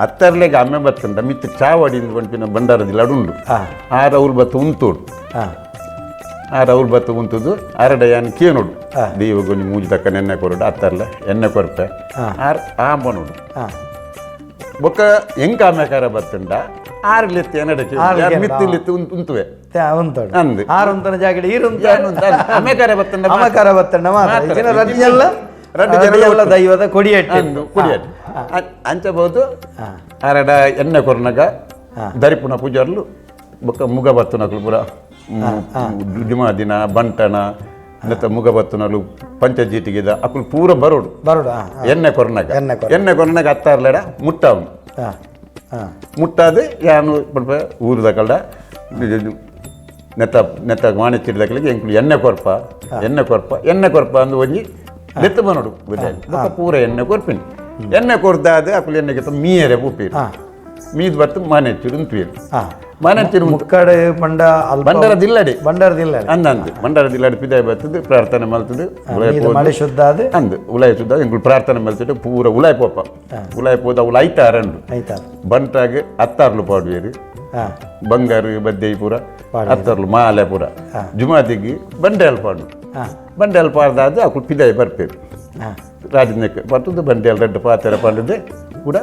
ಅತ್ತರ್ಲೆಗ್ ಅಮ್ಮೆ ಬತ್ತಂಡ ಮಿತ್ತು ಚಾವಡಿಂದ ಪನ್ಪಿನ ಬಂಡಾರದಿಲ್ಲ ಉಂಡು. ಆ ರೌಲ್ ಬತ್ತು ಉಂತೋಡು. ಆ ರೌಲ್ ಬತ್ತು ಉಂತುದು ಅರಡ ಯಾನ್ ಕೇನೋಡು, ದೈವ ಒಂಜಿ ಮೂಜಿ ತಕ್ಕ ಎಣ್ಣೆ ಕೊರಡು, ಅತ್ತರ್ಲ ಎಣ್ಣೆ ಕೊರಪೆ ಆರ್ ಆಂಬನೋಡು. ಬೊಕ್ಕ ಎಂಕ ಅಮ್ಮೆಕಾರ ಬತ್ತಂಡ ಆರ್ಲೆತ್ತು ಎನ್ನಡಕ್ಕೆ ಮಿತ್ತಿಲೆತ್ತು ಉಂತುವೆ. ಉಂತೋಡು. ಅಂದ್. ಆರು ಉಂತನ ಜಾಗಡೆ ಈರುಂತ. ಅಮ್ಮೆಕಾರ ಬತ್ತಂಡ. ಅಮಕಾರ ಬತ್ತಂಡ ಮಾತ್ರ. ಇಜಿನ ರಡ್ಡು ಜನ, ರಡ್ಡು ಜನ ಎಲ್ಲ ದೈವದ ಕೊಡಿಯಟ್ಟಿ. ಅಂದು ಕೊಡಿಯಟ್ಟಿ ಅಂಚಬಹುದು. ಆರಡ ಎಣ್ಣೆ ಕೊರ್ನಗ ದರಿಪುನ ಪೂಜಾರ್ಲು ಬೊಕ್ಕ ಮುಗ ಬತ್ತುನಕುಲು ಪೂರ ಜುಮಾದಿನ ಬಂಟಣ ನೆತ್ತ ಮುಗ ಬತ್ತುನಲು ಪಂಚಜೀಟಿಗೆದ ಅಕುಲು ಪೂರ ಬರೋಡು. ಬರೋಡು. ಎಣ್ಣೆ ಕೊರ್ನಗ. ಎಣ್ಣೆ ಕೊರ್ನಗ. ಎಣ್ಣೆ ಕೊರ್ನಗ ಅತ್ತಾರ್ಲೆಡ ಮುಟ್ಟಾವನು. ಮುಟ್ಟಾದು ಯಾನು ಪಲ್ಪ ಊರುದ ಕಲ್ಡ ನೆತ್ತ ನೆತ್ತ ಮಾಣೆಚ್ಚಿಡ್ದಕ್ಲಿಗೆ ಎಂಕುಲು ಎಣ್ಣೆ ಕೊರ್ಪ, ಎಣ್ಣೆ ಕೊರ್ಪ, ಎಣ್ಣೆ ಕೊರ್ಪ ಅಂದು ಒಂಜಿ ನೆತ್ತ ಬನೋಡು. ಬೊಕ್ಕ ಪೂರ ಎಣ್ಣೆ ಕೊರ್ಪಿನಿ. ಎಣ್ಣೆ ಕೊರ್ದಾದ ಅಕುಲು ಎಣ್ಣೆಗೆ ಮೀಯರೆ ಪೂಪೀರು. ಮೀದ್ ಬತ್ತು ಮಾನೆಚ್ಚಿಡು ಉಂತುವೀರು. ಮಾನೆಚ್ಚಿಡು. ಮುಕ್ಕಡೆ ಪಂಡ ಅಲ್ಪ ಬಂಡರದಿಲ್ಲಡೆ. ಬಂಡಾರದಿಲ್ಲ. ಅಂದಂದು ಬಂಡರದಿಲ್ಲಡೆ ಪಿದಾಯಿ ಬರ್ತದೆ, ಪ್ರಾರ್ಥನೆ ಮಲ್ತದೆ. ಮೀದ ಮಳೆ ಶುದ್ಧ ಅದು. ಅಂದು ಉಲಾಯ ಶುದ್ಧ ಎಂಕುಲು ಪ್ರಾರ್ಥನೆ ಮಲ್ತಿಟ್ಟು ಪೂರ ಉಲಾಯ್ ಪೋಪ. ಉಲಾಯ್ ಪೋದ ಉಲ ಐತಾರಂಡು. ಆಯ್ತಾ. ಬಂಟಾಗ ಅತ್ತಾರ್ಲು ಪಾಡುವೇರು. ಬಂಗಾರು ಬದ್ದೈ ಪೂರ ಅತ್ತರ್ಲು ಮಾಲೆ ಪೂರ. ಜುಮಾದಿಗೆ ಬಂಡೆಲ್ ಪಾಡು. ಬಂಡೆಲ್ ಪಾಡ್ದಾದ ಅಕುಲು ಪಿದಾಯಿ ಬರ್ಪೇರು. ರಾಜನಕ್ಕೆ ಬರ್ತದೆ ಬಂಡೆಲ್ ರೆಡ್ಡು ಪಾತೆರ ಪಂಡದೆ ಕೂಡ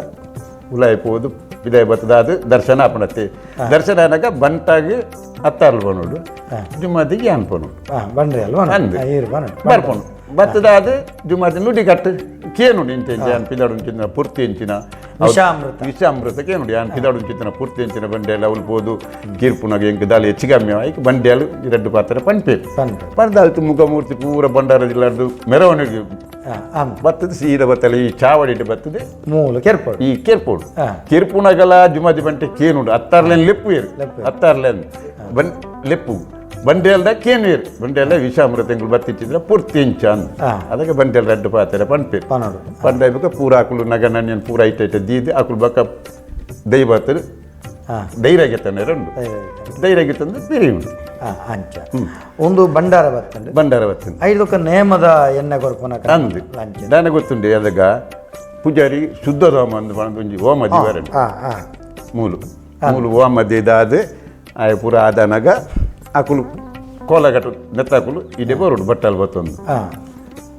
ಉಲಾಯ್ ಪೋದು ಪಿದಾಯಿ ಬರ್ತದ. ಅದು ದರ್ಶನ ಆಪಣತ್ತೆ. ದರ್ಶನ ಆನಾಗ ಬಂಟಾಗಿ ಅತ್ತಾರ್ಲು ಬನೋಡು, ಜುಮಾದಿಗೆ ಯಾನ್ ಪನೋಡು. ಬಂಡ್ರಿ ಅಲ್ವಾ? ಅಂದು. ಈರು ಬನ್ನೋಡು. ಬರ್ಪುಂಡು ಬತ್ತದ. ಅದು ಜುಮಾದಿ ನುಡಿ ಕಟ್ಟು ಕೇನುಡು ಇಂಚ ಇಂಚ ಯಾನ್ ಪಿದಾಡು ಇಂಚಿನ ಪೂರ್ತಿ ಇಂಚಿನ ವಿಷಾಮೃತ. ವಿಷಾಮೃತ ಕೇನುಡು. ಯಾನ್ ಪಿದಾಡು ಇಂಚಿನ ಪೂರ್ತಿ ಇಂಚಿನ ಬಂಡೆಲ್ಲ ಅವಳು ಪೋದು ಕೀರ್ಪುನಾಗ ಎಂಕ್ ದಾಲಿ ಹೆಚ್ಚಿಗಮ್ಮೆ ಆಯ್ಕೆ ಬಂಡೆಲು ರಡ್ಡು ಪಾತ್ರ ಪನ್ಪೇರು. ಪನ್ಪೇರು. ಪಂದಾಲ್ತು ಮುಖಮೂರ್ತಿ ಪೂರ ಬಂಡಾರದಿಲ್ಲಾರ್ದು ಮೆರವಣಿಗೆ ಬತ್ತದ. ಸೀದಾ ಬತ್ತಲ್ಲ ಈ ಚಾವಡಿಟ್ಟು ಬತ್ತದೆ. ಮೂಲು ಕೆರ್ಪೋಡು. ಈ ಕೇರ್ಪೋಡು. ಕಿರ್ಪುನಗಲ ಜುಮಾದಿ ಬಂಟೆ ಕೇನುಡು. ಅತ್ತಾರ್ಲೆನ್ ಲೆಪ್ಪು ಏರು. ಅತ್ತಾರ್ಲೆನ್ ಬನ್ ಲೆಪ್ಪು ಬಂಡೆಲ್ದ ಕೇನುವೇರು. ಬಂಡೆಲ್ಲ ವಿಷಾಮೃತ ಎಂಕುಲು ಬತ್ತಿಚ್ಚಿದ್ರೆ ಪೂರ್ತಿ ಇಂಚ ಅಂದ್. ಅದಕ್ಕೆ ಬಂಡೆಲ್ ರಡ್ಡು ಪಾತೆರ ಪನ್ಪೇರು. ಪನೋಡು. ಪಂಡ ಪೂರ ಅಕುಲು ನಗ ನನ್ಯನ್ ಪೂರ ಐಟ ಐಟ ದೀದ್ ಅಕುಲು ಬಕ್ಕ ದೈವ ಬತ್ತದು. ಧೈರ್ಯ ತಂದೆ ರಂಡು ಧೈರ್ಯ ತಂದು ಪಿರಿಯುಂಡು. ಅಂಚ ಒಂದು ಬಂಡಾರ ಬತ್ತಂಡು. ಬಂಡಾರ ಬತ್ತಂದು. ಐದಕ್ಕ ನೇಮದ ಎಣ್ಣೆ ಕೊರ್ಪುನ. ಅಂದು ದಾನ ಗೊತ್ತುಂಡು. ಅದಗ ಪೂಜಾರಿ ಶುದ್ಧ ಹೋಮ ಅಂದು ಪಂಡ ಒಂಜಿ ಹೋಮ ದಿವರಂಡು. ಮೂಲು ಮೂಲು ಹೋಮ ದಿದಾದ್ ಆಯ ಪೂರ ಆದನಗ ಅಕುಲು ಕೋಲಗಟ್ಟು ನೆತ್ತಾಕುಲು ಇಡೆ ಬರೋಡು ಬಟ್ಟಲ್ ಬತ್ತೊಂದು.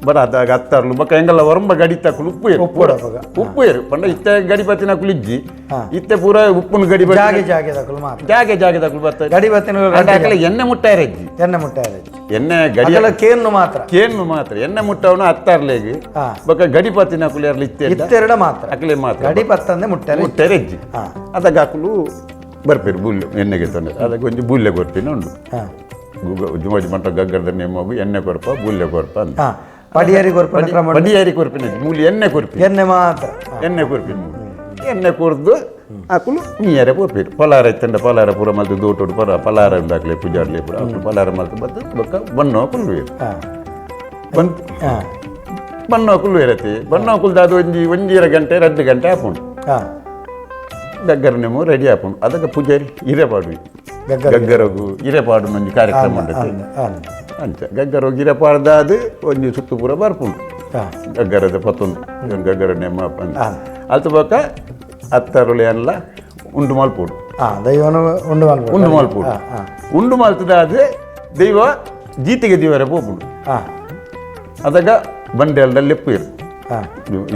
ಬರ ಅದಾಗ ಅತ್ತಾರ್ಲು ಬೊಕ್ಕ ಎಂಗಲ್ಲ ಒರಂಬ ಗಡಿತಕುಲು ಉಪ್ಪು ಏರು. ಉಪ್ಪು ಅಪಗ. ಉಪ್ಪು ಏರು ಪಂಡ ಇತ್ತೆ ಗಡಿ ಬತ್ತಿನಕುಲು ಇಜ್ಜಿ. ಇತ್ತೆ ಪೂರ ಉಪ್ಪುನ ಗಡಿ ಜಾಗೆ ಜಾಗೆದಕುಲು ಮಾತ್ರ. ಜಾಗೆ ಜಾಗೆದಕುಲು ಬತ್ತ. ಗಡಿ ಬತ್ತಿನ ಅಕಲೆ ಎಣ್ಣೆ ಮುಟ್ಟಾರೆ ಇಜ್ಜಿ. ಎಣ್ಣೆ ಮುಟ್ಟಾರೆ. ಎಣ್ಣೆ ಗಡಿ ಅಕಲ ಕೇನ್ನು ಮಾತ್ರ. ಕೇನ್ನು ಮಾತ್ರ. ಎಣ್ಣೆ ಮುಟ್ಟವನು ಅತ್ತಾರ್ಲೆಗ್. ಬೊಕ್ಕ ಗಡಿ ಪತ್ತಿನಕುಲು ಯಾರ್ಲು ಇತ್ತೆ ಇತ್ತೆರಡ ಮಾತ್ರ. ಅಕಲೆ ಮಾತ್ರ. ಗಡಿ ಪತ್ತಂದೆ ಮುಟ್ಟಾರೆ. ಮುಟ್ಟಾರೆ ಇಜ್ಜಿ. ಅದಾಗ ಅಕುಲು ಬರ್ಪೇರು ಬೂಲ್ಯ ಎಣ್ಣೆಗೆ ತಂದೆ. ಅದಕ್ಕೆ ಒಂಜಿ ಬೂಲ್ಯ ಕೊರ್ಪಿನ ಉಂಡು. ಜುಮಾಜಿ ಮಂಟ ಗಗ್ಗರದ ನೇಮಗು ಎಣ್ಣೆ ಕೊರ್ಪ ಬೂಲ್ಯ ಕೊರ್ಪ ಅಂತ. ಪಡಿಯರಿ ಕೊರ್ಪಿನ ಕ್ರಮ. ಪಡಿಯಾರಿ ಕೊರ್ಪಿನ ಮೂಲಿ ಎಣ್ಣೆ ಕೊರ್ಪಿ. ಎಣ್ಣೆ ಮಾತ್ರ. ಎಣ್ಣೆ ಕೊರ್ಪಿನ ಮೂಲಿ ಎಣ್ಣೆ ಕೊರ್ದು ಅಕುಲು ನೀಯರೆ ಪೋಪೇರು. ಪಲಾರ ಇತ್ತಂಡ ಪಲಾರ ಪೂರ ಮಲ್ತು ದೋಟೋಡು ಪರ ಪಲಾರ ಉಂಡಾಕ್ಲೆ ಪೂಜಾರ್ಲೆ ಪೂರ ಅಕುಲು ಪಲಾರ ಮಲ್ತು ಬತ್ತು ಬೊಕ್ಕ ಬಣ್ಣೋ ಕುಲ್ಲುವೇರು. ಬಂದ್ ಬಣ್ಣೋ ಕುಲ್ಲುವೇರತಿ. ಬಣ್ಣೋ ಕುಲ್ದಾದ ಒಂಜಿ ಒಂಜೀರ ಗಂಟೆ 2 ಗಂಟೆ ಆಪುಂಡು. ಗಗ್ಗರ ನೇಮು ರೆಡಿ ಆಪುಂಡು. ಅದಕ್ಕೆ ಪೂಜಾರಿ ಹಿರೇ ಪಾಡುವಿ. ಗಗ್ಗರಗು ಹಿರೇ ಪಾಡು ಒಂಜಿ ಕಾರ್ಯಕ್ರಮ ಉಂಡತೆ. ಅಂಚ ಗಗ್ಗರಗು ಹಿರೇ ಪಾಡ್ದಾದ್ ಒಂಜಿ ಸುತ್ತು ಪೂರ ಬರ್ಪುಂಡು. ಗಗ್ಗರದ ಪತ್ತೊಂದು ಗಗ್ಗರ ನೇಮ ಅಲ್ತು ಬೊಕ್ಕ ಅತ್ತರುಳೆ ಎಲ್ಲ ಉಂಡು ಮಲ್ಪೋಡು. ದೈವನು ಉಂಡು ಮಲ್ಪೋಡು. ಉಂಡು ಮಲ್ಪೋಡು. ಉಂಡು ಮಲ್ತದಾದ ದೈವ ಜೀತಿಗೆ ದೇವರ ಪೋಪುಂಡು. ಅದಗ ಬಂಡೆಲ್ದ ಲೆಪ್ಪು ಇರು.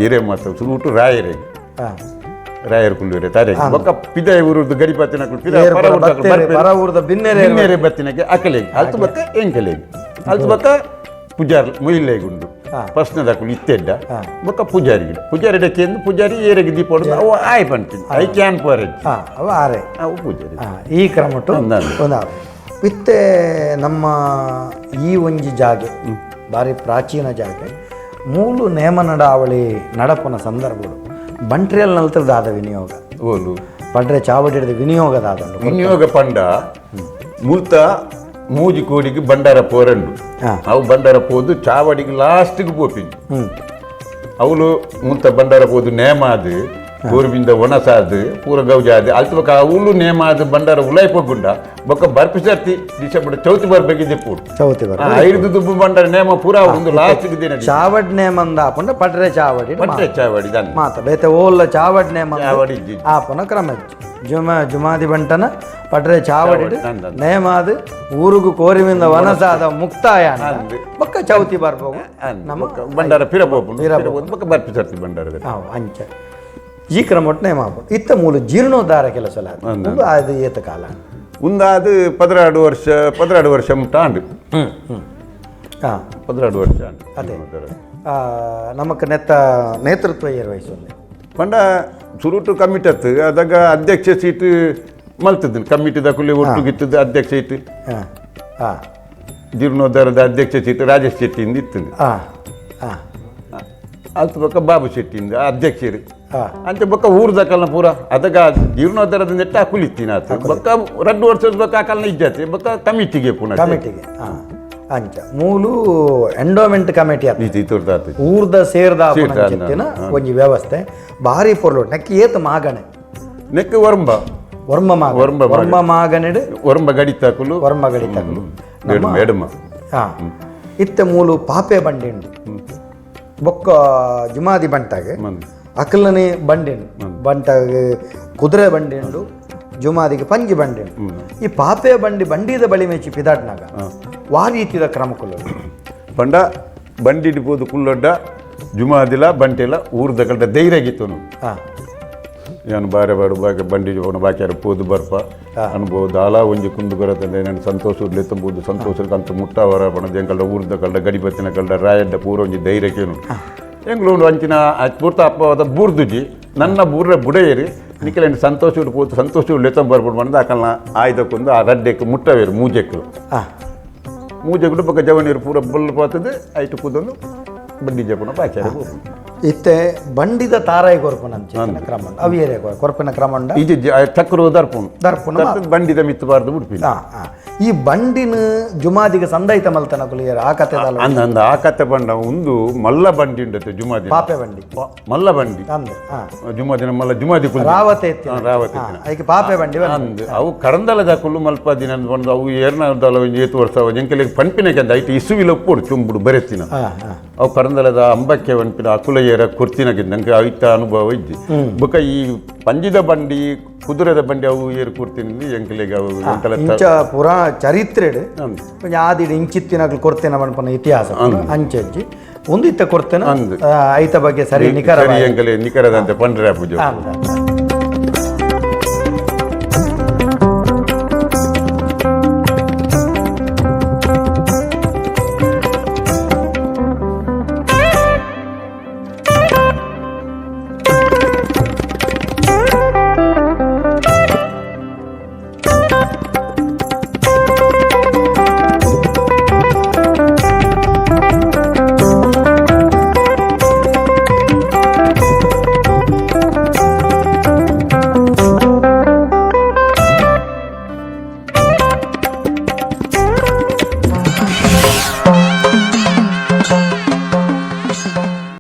ಹಿರೇ ಮಾತ್ರ ಸುರುಟು ರಾಯರೇ. ರಾಯರ್ ಕುಲ್ಲುವರೆ ತಾರೆ ಬೊಕ್ಕ ಪಿದಾಯಿ ಊರುದು ಗಡಿ ಬತ್ತಿನಕುಲು ಪಿದಾಯಿ ಪರ ಊರ್ದಕುಲು ಬರ್ಪೇರು. ಪರ ಊರ್ದ ಬಿನ್ನೆರೆ. ಬಿನ್ನೆರೆ ಬತ್ತಿನಕ್ಕೆ ಅಕಲೆಗ್ ಅಲ್ತು ಬೊಕ್ಕ ಎಂಕಲೆಗ್ ಅಲ್ತು ಬೊಕ್ಕ ಪೂಜಾರ್ ಮೊಯಿಲೆಗ್ ಉಂಡು. ಪ್ರಶ್ನೆದಕುಲು ಇತ್ತೆಡ್ಡ ಬೊಕ್ಕ ಪೂಜಾರಿ ಪೂಜಾರಿ ಡಕ್ಕೆಂದು ಪೂಜಾರಿ ಏರೆಗೆ ದೀಪ ಹೊಡ್ದು ಅವು ಆಯ್ ಪಂತೀನಿ I can ಪೋರೆಜ್. ಅವು ಆರೆ. ಅವು ಪೂಜಾರಿ. ಈ ಕ್ರಮಟು ಒಂದಾವು. ಇತ್ತೆ ನಮ್ಮ ಈ ಒಂಜಿ ಜಾಗೆ ಬಾರಿ ಪ್ರಾಚೀನ ಜಾಗೆ. ಮೂಲು ನೇಮ ನಡಾವಳಿ ನಡಪುನ ಸಂದರ್ಭಗಳು ಬಂಟ್ರಿಯಲ್ ನಲ್ತದಾದ ವಿನಿಯೋಗ. ಓಲು ಪಡ್ರೆ ಚಾವಡಿದ ವಿನಿಯೋಗದಾದ ವಿನಿಯೋಗ ಪಂಡ ಮೂಲ್ತ ಮೂಜಿ ಕೋಡಿಗೆ ಬಂಡಾರ ಪೋರಂಡು. ಅವು ಬಂಡಾರ ಪೋದು ಚಾವಡಿಗೆ ಲಾಸ್ಟಿಗೆ ಪೋಪಿನಿ. ಅವಳು ಮೂಲ್ತ ಬಂಡಾರ ಪೋದು ನೇಮ ಅದು ಕೋರಿಬಿಂದ ಒಣಸಾದ್ ಪೂರ ಗೌಜಾದ್ ಅಲ್ತ ಬೊಕ ಅವುಲು ನೇಮಾದ್ ಬಂಡಾರ ಉಲಾಯ್ ಪೋಗುಂಡ ಬೊಕ ಬರ್ಪಿ ಸರ್ತಿ ಡಿಸೆಂಬರ್ ಚೌತಿ ಬರ್ಬೇಕಿದೆ ಪೂರ್. ಚೌತಿ ಬರ. ಐದು ದುಬ್ಬು ಬಂಡಾರ ನೇಮ ಪೂರ ಒಂದು ಲಾಸ್ಟ್ ದಿನ. ಚಾವಡ್ ನೇಮಂದ ಆಪುಂಡ ಪಟ್ರೆ ಚಾವಡಿ. ಪಟ್ರೆ ಚಾವಡಿ ದಾನೆ. ಮಾತ ಬೇತೆ ಓಲ್ಲ ಚಾವಡ್ ನೇಮ. ಚಾವಡಿ ಇಜ್ಜಿ. ಆಪುನ ಕ್ರಮ ಜುಮಾದಿ ಬಂಟನ ಪಟ್ರೆ ಚಾವಡಿ ಅಂದ್ ಅಂದ್. ನೇಮಾದ್ ಊರುಗು ಕೋರಿಮಿಂದ ವನಸಾದ ಮುಕ್ತಾಯ. ಅಂದ್. ಬೊಕ್ಕ ಚೌತಿ ಬರ್ಬೋಗು. ನಮ್ಮ ಬಂಡಾರ ಪಿರ ಪೋಪುಂಡು, ಪಿರ ಪೋದು ಬೊಕ ಬರ್ಪಿ ಸರ್ತಿ ಬಂಡಾರದ. ಅಂಚ ಈ ಕ್ರಮೊಟ್ಟು ನೇಮ ಆಪುಂಡು. ಇತ್ತ ಮೂಲ ಜೀರ್ಣೋದ್ಧಾರ ಕೆಲಸ ಅಂದ್. ಅದು ಏತ ಕಾಲ? ಉಂದಾದ 12 ವರ್ಷ, 12 ವರ್ಷ ಮುಟ್ಟ ಆಂಡು. 12 ವರ್ಷ ಆಂಡು. ಅದೇ. ನಮಕ್ ನೆತ್ತ ನೇತೃತ್ವ ಏರ್ ವಹಿಸೊಂದೆ? ಪಂಡ ಸುರುಟು ಕಮಿಟಿ ಅತ್ತು, ಅದಾಗ ಅಧ್ಯಕ್ಷ ಸೀಟ್ ಮಲ್ತದ್ದು ಕಮಿಟಿ ದಕುಲಿ ಒಟ್ಟು ಗಿತ್ತದ್ದು ಅಧ್ಯಕ್ಷ ಸೀಟ್. ಹಾ ಹಾ ಜೀರ್ಣೋದ್ಧಾರದ ಅಧ್ಯಕ್ಷ ಸೀಟ್ ರಾಜೇಶ್ ಶೆಟ್ಟಿಯಿಂದ ಇತ್ತದು. ಹಾ ಹಾ ಅಲ್ತ ಬೊಕ್ಕ ಬಾಬು ಶೆಟ್ಟಿಯಿಂದ ಅಧ್ಯಕ್ಷರು. ಅಂಚೆ ಬೊಕ್ಕ ಊರ್ದ ಕಲ್ನ ಪೂರ ಅದಗ ಜೀರ್ಣೋದ್ಧಾರದ ನೆಟ್ಟ ಕುಲಿತ್ತಿನ ಆತು. ಬೊಕ್ಕ 2 ವರ್ಷದ ಬೊಕ್ಕ ಆ ಕಲ್ನ ಇಜ್ಜಾತಿ ಬೊಕ್ಕ ಕಮಿಟಿಗೆ ಪುನಃ. ಕಮಿಟಿಗೆ. ಅಂಚ ಮೂಲು ಎಂಡೋಮೆಂಟ್ ಕಮಿಟಿ ಆತು. ನೀತಿ ತುರ್ದಾತು. ಊರ್ದ ಸೇರ್ದ ಸೇರ್ದ. ಅಂಚಿತ್ತಿನ ಒಂಜಿ ವ್ಯವಸ್ಥೆ ಭಾರಿ ಪೊರ್ಲು. ನೆಕ್ ಏತ್ ಮಾಗಣೆ? ನೆಕ್ ವರ್ಂಬ. ವರ್ಮ ಮಾಗ. ವರ್ಂಬ ಮಾಗಣೆ. ವರ್ಮ ಮಾಗಣೆಡ್. ವರ್ಂಬ ಗಡಿತಾಕುಲು. ವರ್ಮ ಗಡಿತಾಕುಲು. ಎಡಮ ಎಡಮ. ಇತ್ತೆ ಮೂಲು ಪಾಪೆ ಬಂಡಿಂಡು ಬೊಕ್ಕ ಜುಮಾದಿ ಬಂಟಾಗ ಅಕಲನೆ ಬಂಡಿಂಡು ಬಂಟಾಗ ಕುದುರೆ ಬಂಡಿಂಡು, ಜುಮಾದಿಗೆ ಪಂಜಿ ಬಂಡಿಂಡು. ಈ ಪಾಪೆ ಬಂಡಿ ಬಂಡಿದ ಬಳಿ ಮೇಚಿ ಪಿದಾಟ್ನಾಗ ವಾ ರೀತಿದ ಕ್ರಮಕುಲು? ಪಂಡ ಬಂಡಿಡ್ ಪೋದು ಕುಲ್ಲೊಡ್ಡ ಜುಮಾದಿಲ ಬಂಟಿಲ ಊರ್ದ ಕಲ್ಡ ಧೈರ್ಯ ಗಿತ್ತನು. ಯಾನು ಬಾರೆ ಬಾರು ಬಾಕಿ ಬಂಡಿ ಪೋನ ಬಾಕಿ ಪೋದು ಬರ್ಪ ಅನುಭವ ದಾಲ ಒಂಜಿ ಕುಂದು ಬರತ್ತಂದೆ ನಾನು ಸಂತೋಷ ಲೆತ್ತಂಬೋದು ಸಂತೋಷ ಅಂತ ಮುಟ್ಟಾವರ ಪಣದ ಎಂಕಲ್ಡ ಊರ್ದ ಕಲ್ಡ ಗಡಿಬತ್ತಿನ ಕಲ್ಡ ರಾಯಡ್ಡ ಪೂರ ಒಂಜಿ ಧೈರ್ಯಕ್ಕೇನು ಎಂಗ್ಲು ಉಂಡು ಅಂಚಿನ ಪೂರ್ತ ಅಪ್ಪವಾದ ಬೂರ್ದುಜಿ ನನ್ನ ಬೂರ್ರ ಬುಡೆಯರಿ ನಿಕಲೇನು ಸಂತೋಷ ಪೋತು ಸಂತೋಷ ಲೆತ್ತಂ ಬರ್ಬಿಡು ಬಂದು ಆಕಲ್ನ ಆಯ್ದಕ್ಕೊಂದು ಆ ರಡ್ಡೆಕ್ಕು ಮುಟ್ಟವೇರು ಮೂಜೆಕ್ಕು. ಮೂಜೆಕ್ಕು ಬೊಕ್ಕ ಜವನೀರು ಪೂರ ಬೊಲ್ಲು ಪಾತದೆ ಐಟು ಕೂದೊಂದು ಬಂಡಿ ಜಪುನ ಬಾಚಾರ. ಇತ್ತೆ ಬಂಡಿದ ತಾರಾಯಿ ಕೊರ್ಪುನ ಅಂಚಿನ ಕ್ರಮ ಉಂಡು. ಅವು ಏರಿಯ ಕೊರ್ಪಿನ ಕ್ರಮ ಉಂಡ? ಇದು ಚಕ್ರ ದರ್ಪುನು. ದರ್ಪುನು. ದರ್ಪುನ ಬಂಡಿದ ಮಿತ್ತು ಬಾರ್ದು ಉಡುಪಿ. ಆ, ಆ. ಈ ಬಂಡಿನ ಜುಮಾದಿಗೆ ಸಂದೈತ ಮಲ್ತನ ಕುಲಿಯರ ಆ ಕತೆ ದಾಲ? ಅಂದ ಅಂದ, ಆ ಕತೆ ಬಂಡ ಒಂದು ಮಲ್ಲ ಬಂಡಿ ಉಂಡತೆ ಜುಮಾದಿ. ಪಾಪೆ ಬಂಡಿ. ಮಲ್ಲ ಬಂಡಿ. ಅಂದ್. ಜುಮಾದಿನ ಮಲ್ಲ ಜುಮಾದಿ ಕುಲ್. ರಾವತೆ ಇತ್ತಿನ. ರಾವತೆ ಇತ್ತಿನ. ಐಕೆ ಪಾಪೆ ಬಂಡಿ ಬಂದು. ಅಂದ್, ಅವು ಕರಂದಲದ ಕುಲ್ಲು ಮಲ್ಪ ದಿನ ಅಂದ್ ಬಂದು ಅವು ಏರ್ನದಲ ಒಂಜಿ ಏತು ವರ್ಷ ಅವು ಎಂಕಲೆಗ್ ಪನ್ಪಿನಕ್ಕೆ ಅಂದ ಐಟ್ ಇಸುವಿಲ ಒಪ್ಪೊಡು ಚುಂಬುಡು ಬರೆತ್ತಿನ. ಆ, ಆ. ಅವು ಕರಂದಲದ ಅಂಬಕ್ಕೆ ಪನ್ಪಿನ ಅಕುಲ ಏರ ಕುರ್ತಿನಗಿಂದ ನಂಗೆ ಐತ ಅನುಭವ ಇಜ್ಜಿ. ಬೊಕ ಈ ಪಂಜಿದ ಬಂಡಿ, ಕುದುರೆದ ಬಂಡಿ ಅವು ಏರು ಕುರ್ತಿನಿ ಎಂಕಲೆಗ್ ಅವು ಎಂಕಲ. ಇಂಚ ಪುರಾ ಚರಿತ್ರೆಡ್ ಅಂದ್. ಒಂಜಿ ಆದಿಡ್ ಇಂಚಿತ್ತಿನಕ್ಲು ಕೊರ್ತೇನ ಪನ್ಪನ ಇತಿಹಾಸ ಅಂಚೆಜ್ಜಿ ಒಂದು ಇತ್ತ ಕೊರ್ತೇನ. ಅಂದ್. ಐತ ಬಗ್ಗೆ ಸರಿ ನಿಖರ ಸರಿ ಎಂಕಲೆ ನಿಖರದಂತೆ ಪಂಡ್ರೆ ಪೂಜೆ. ಅಂದ.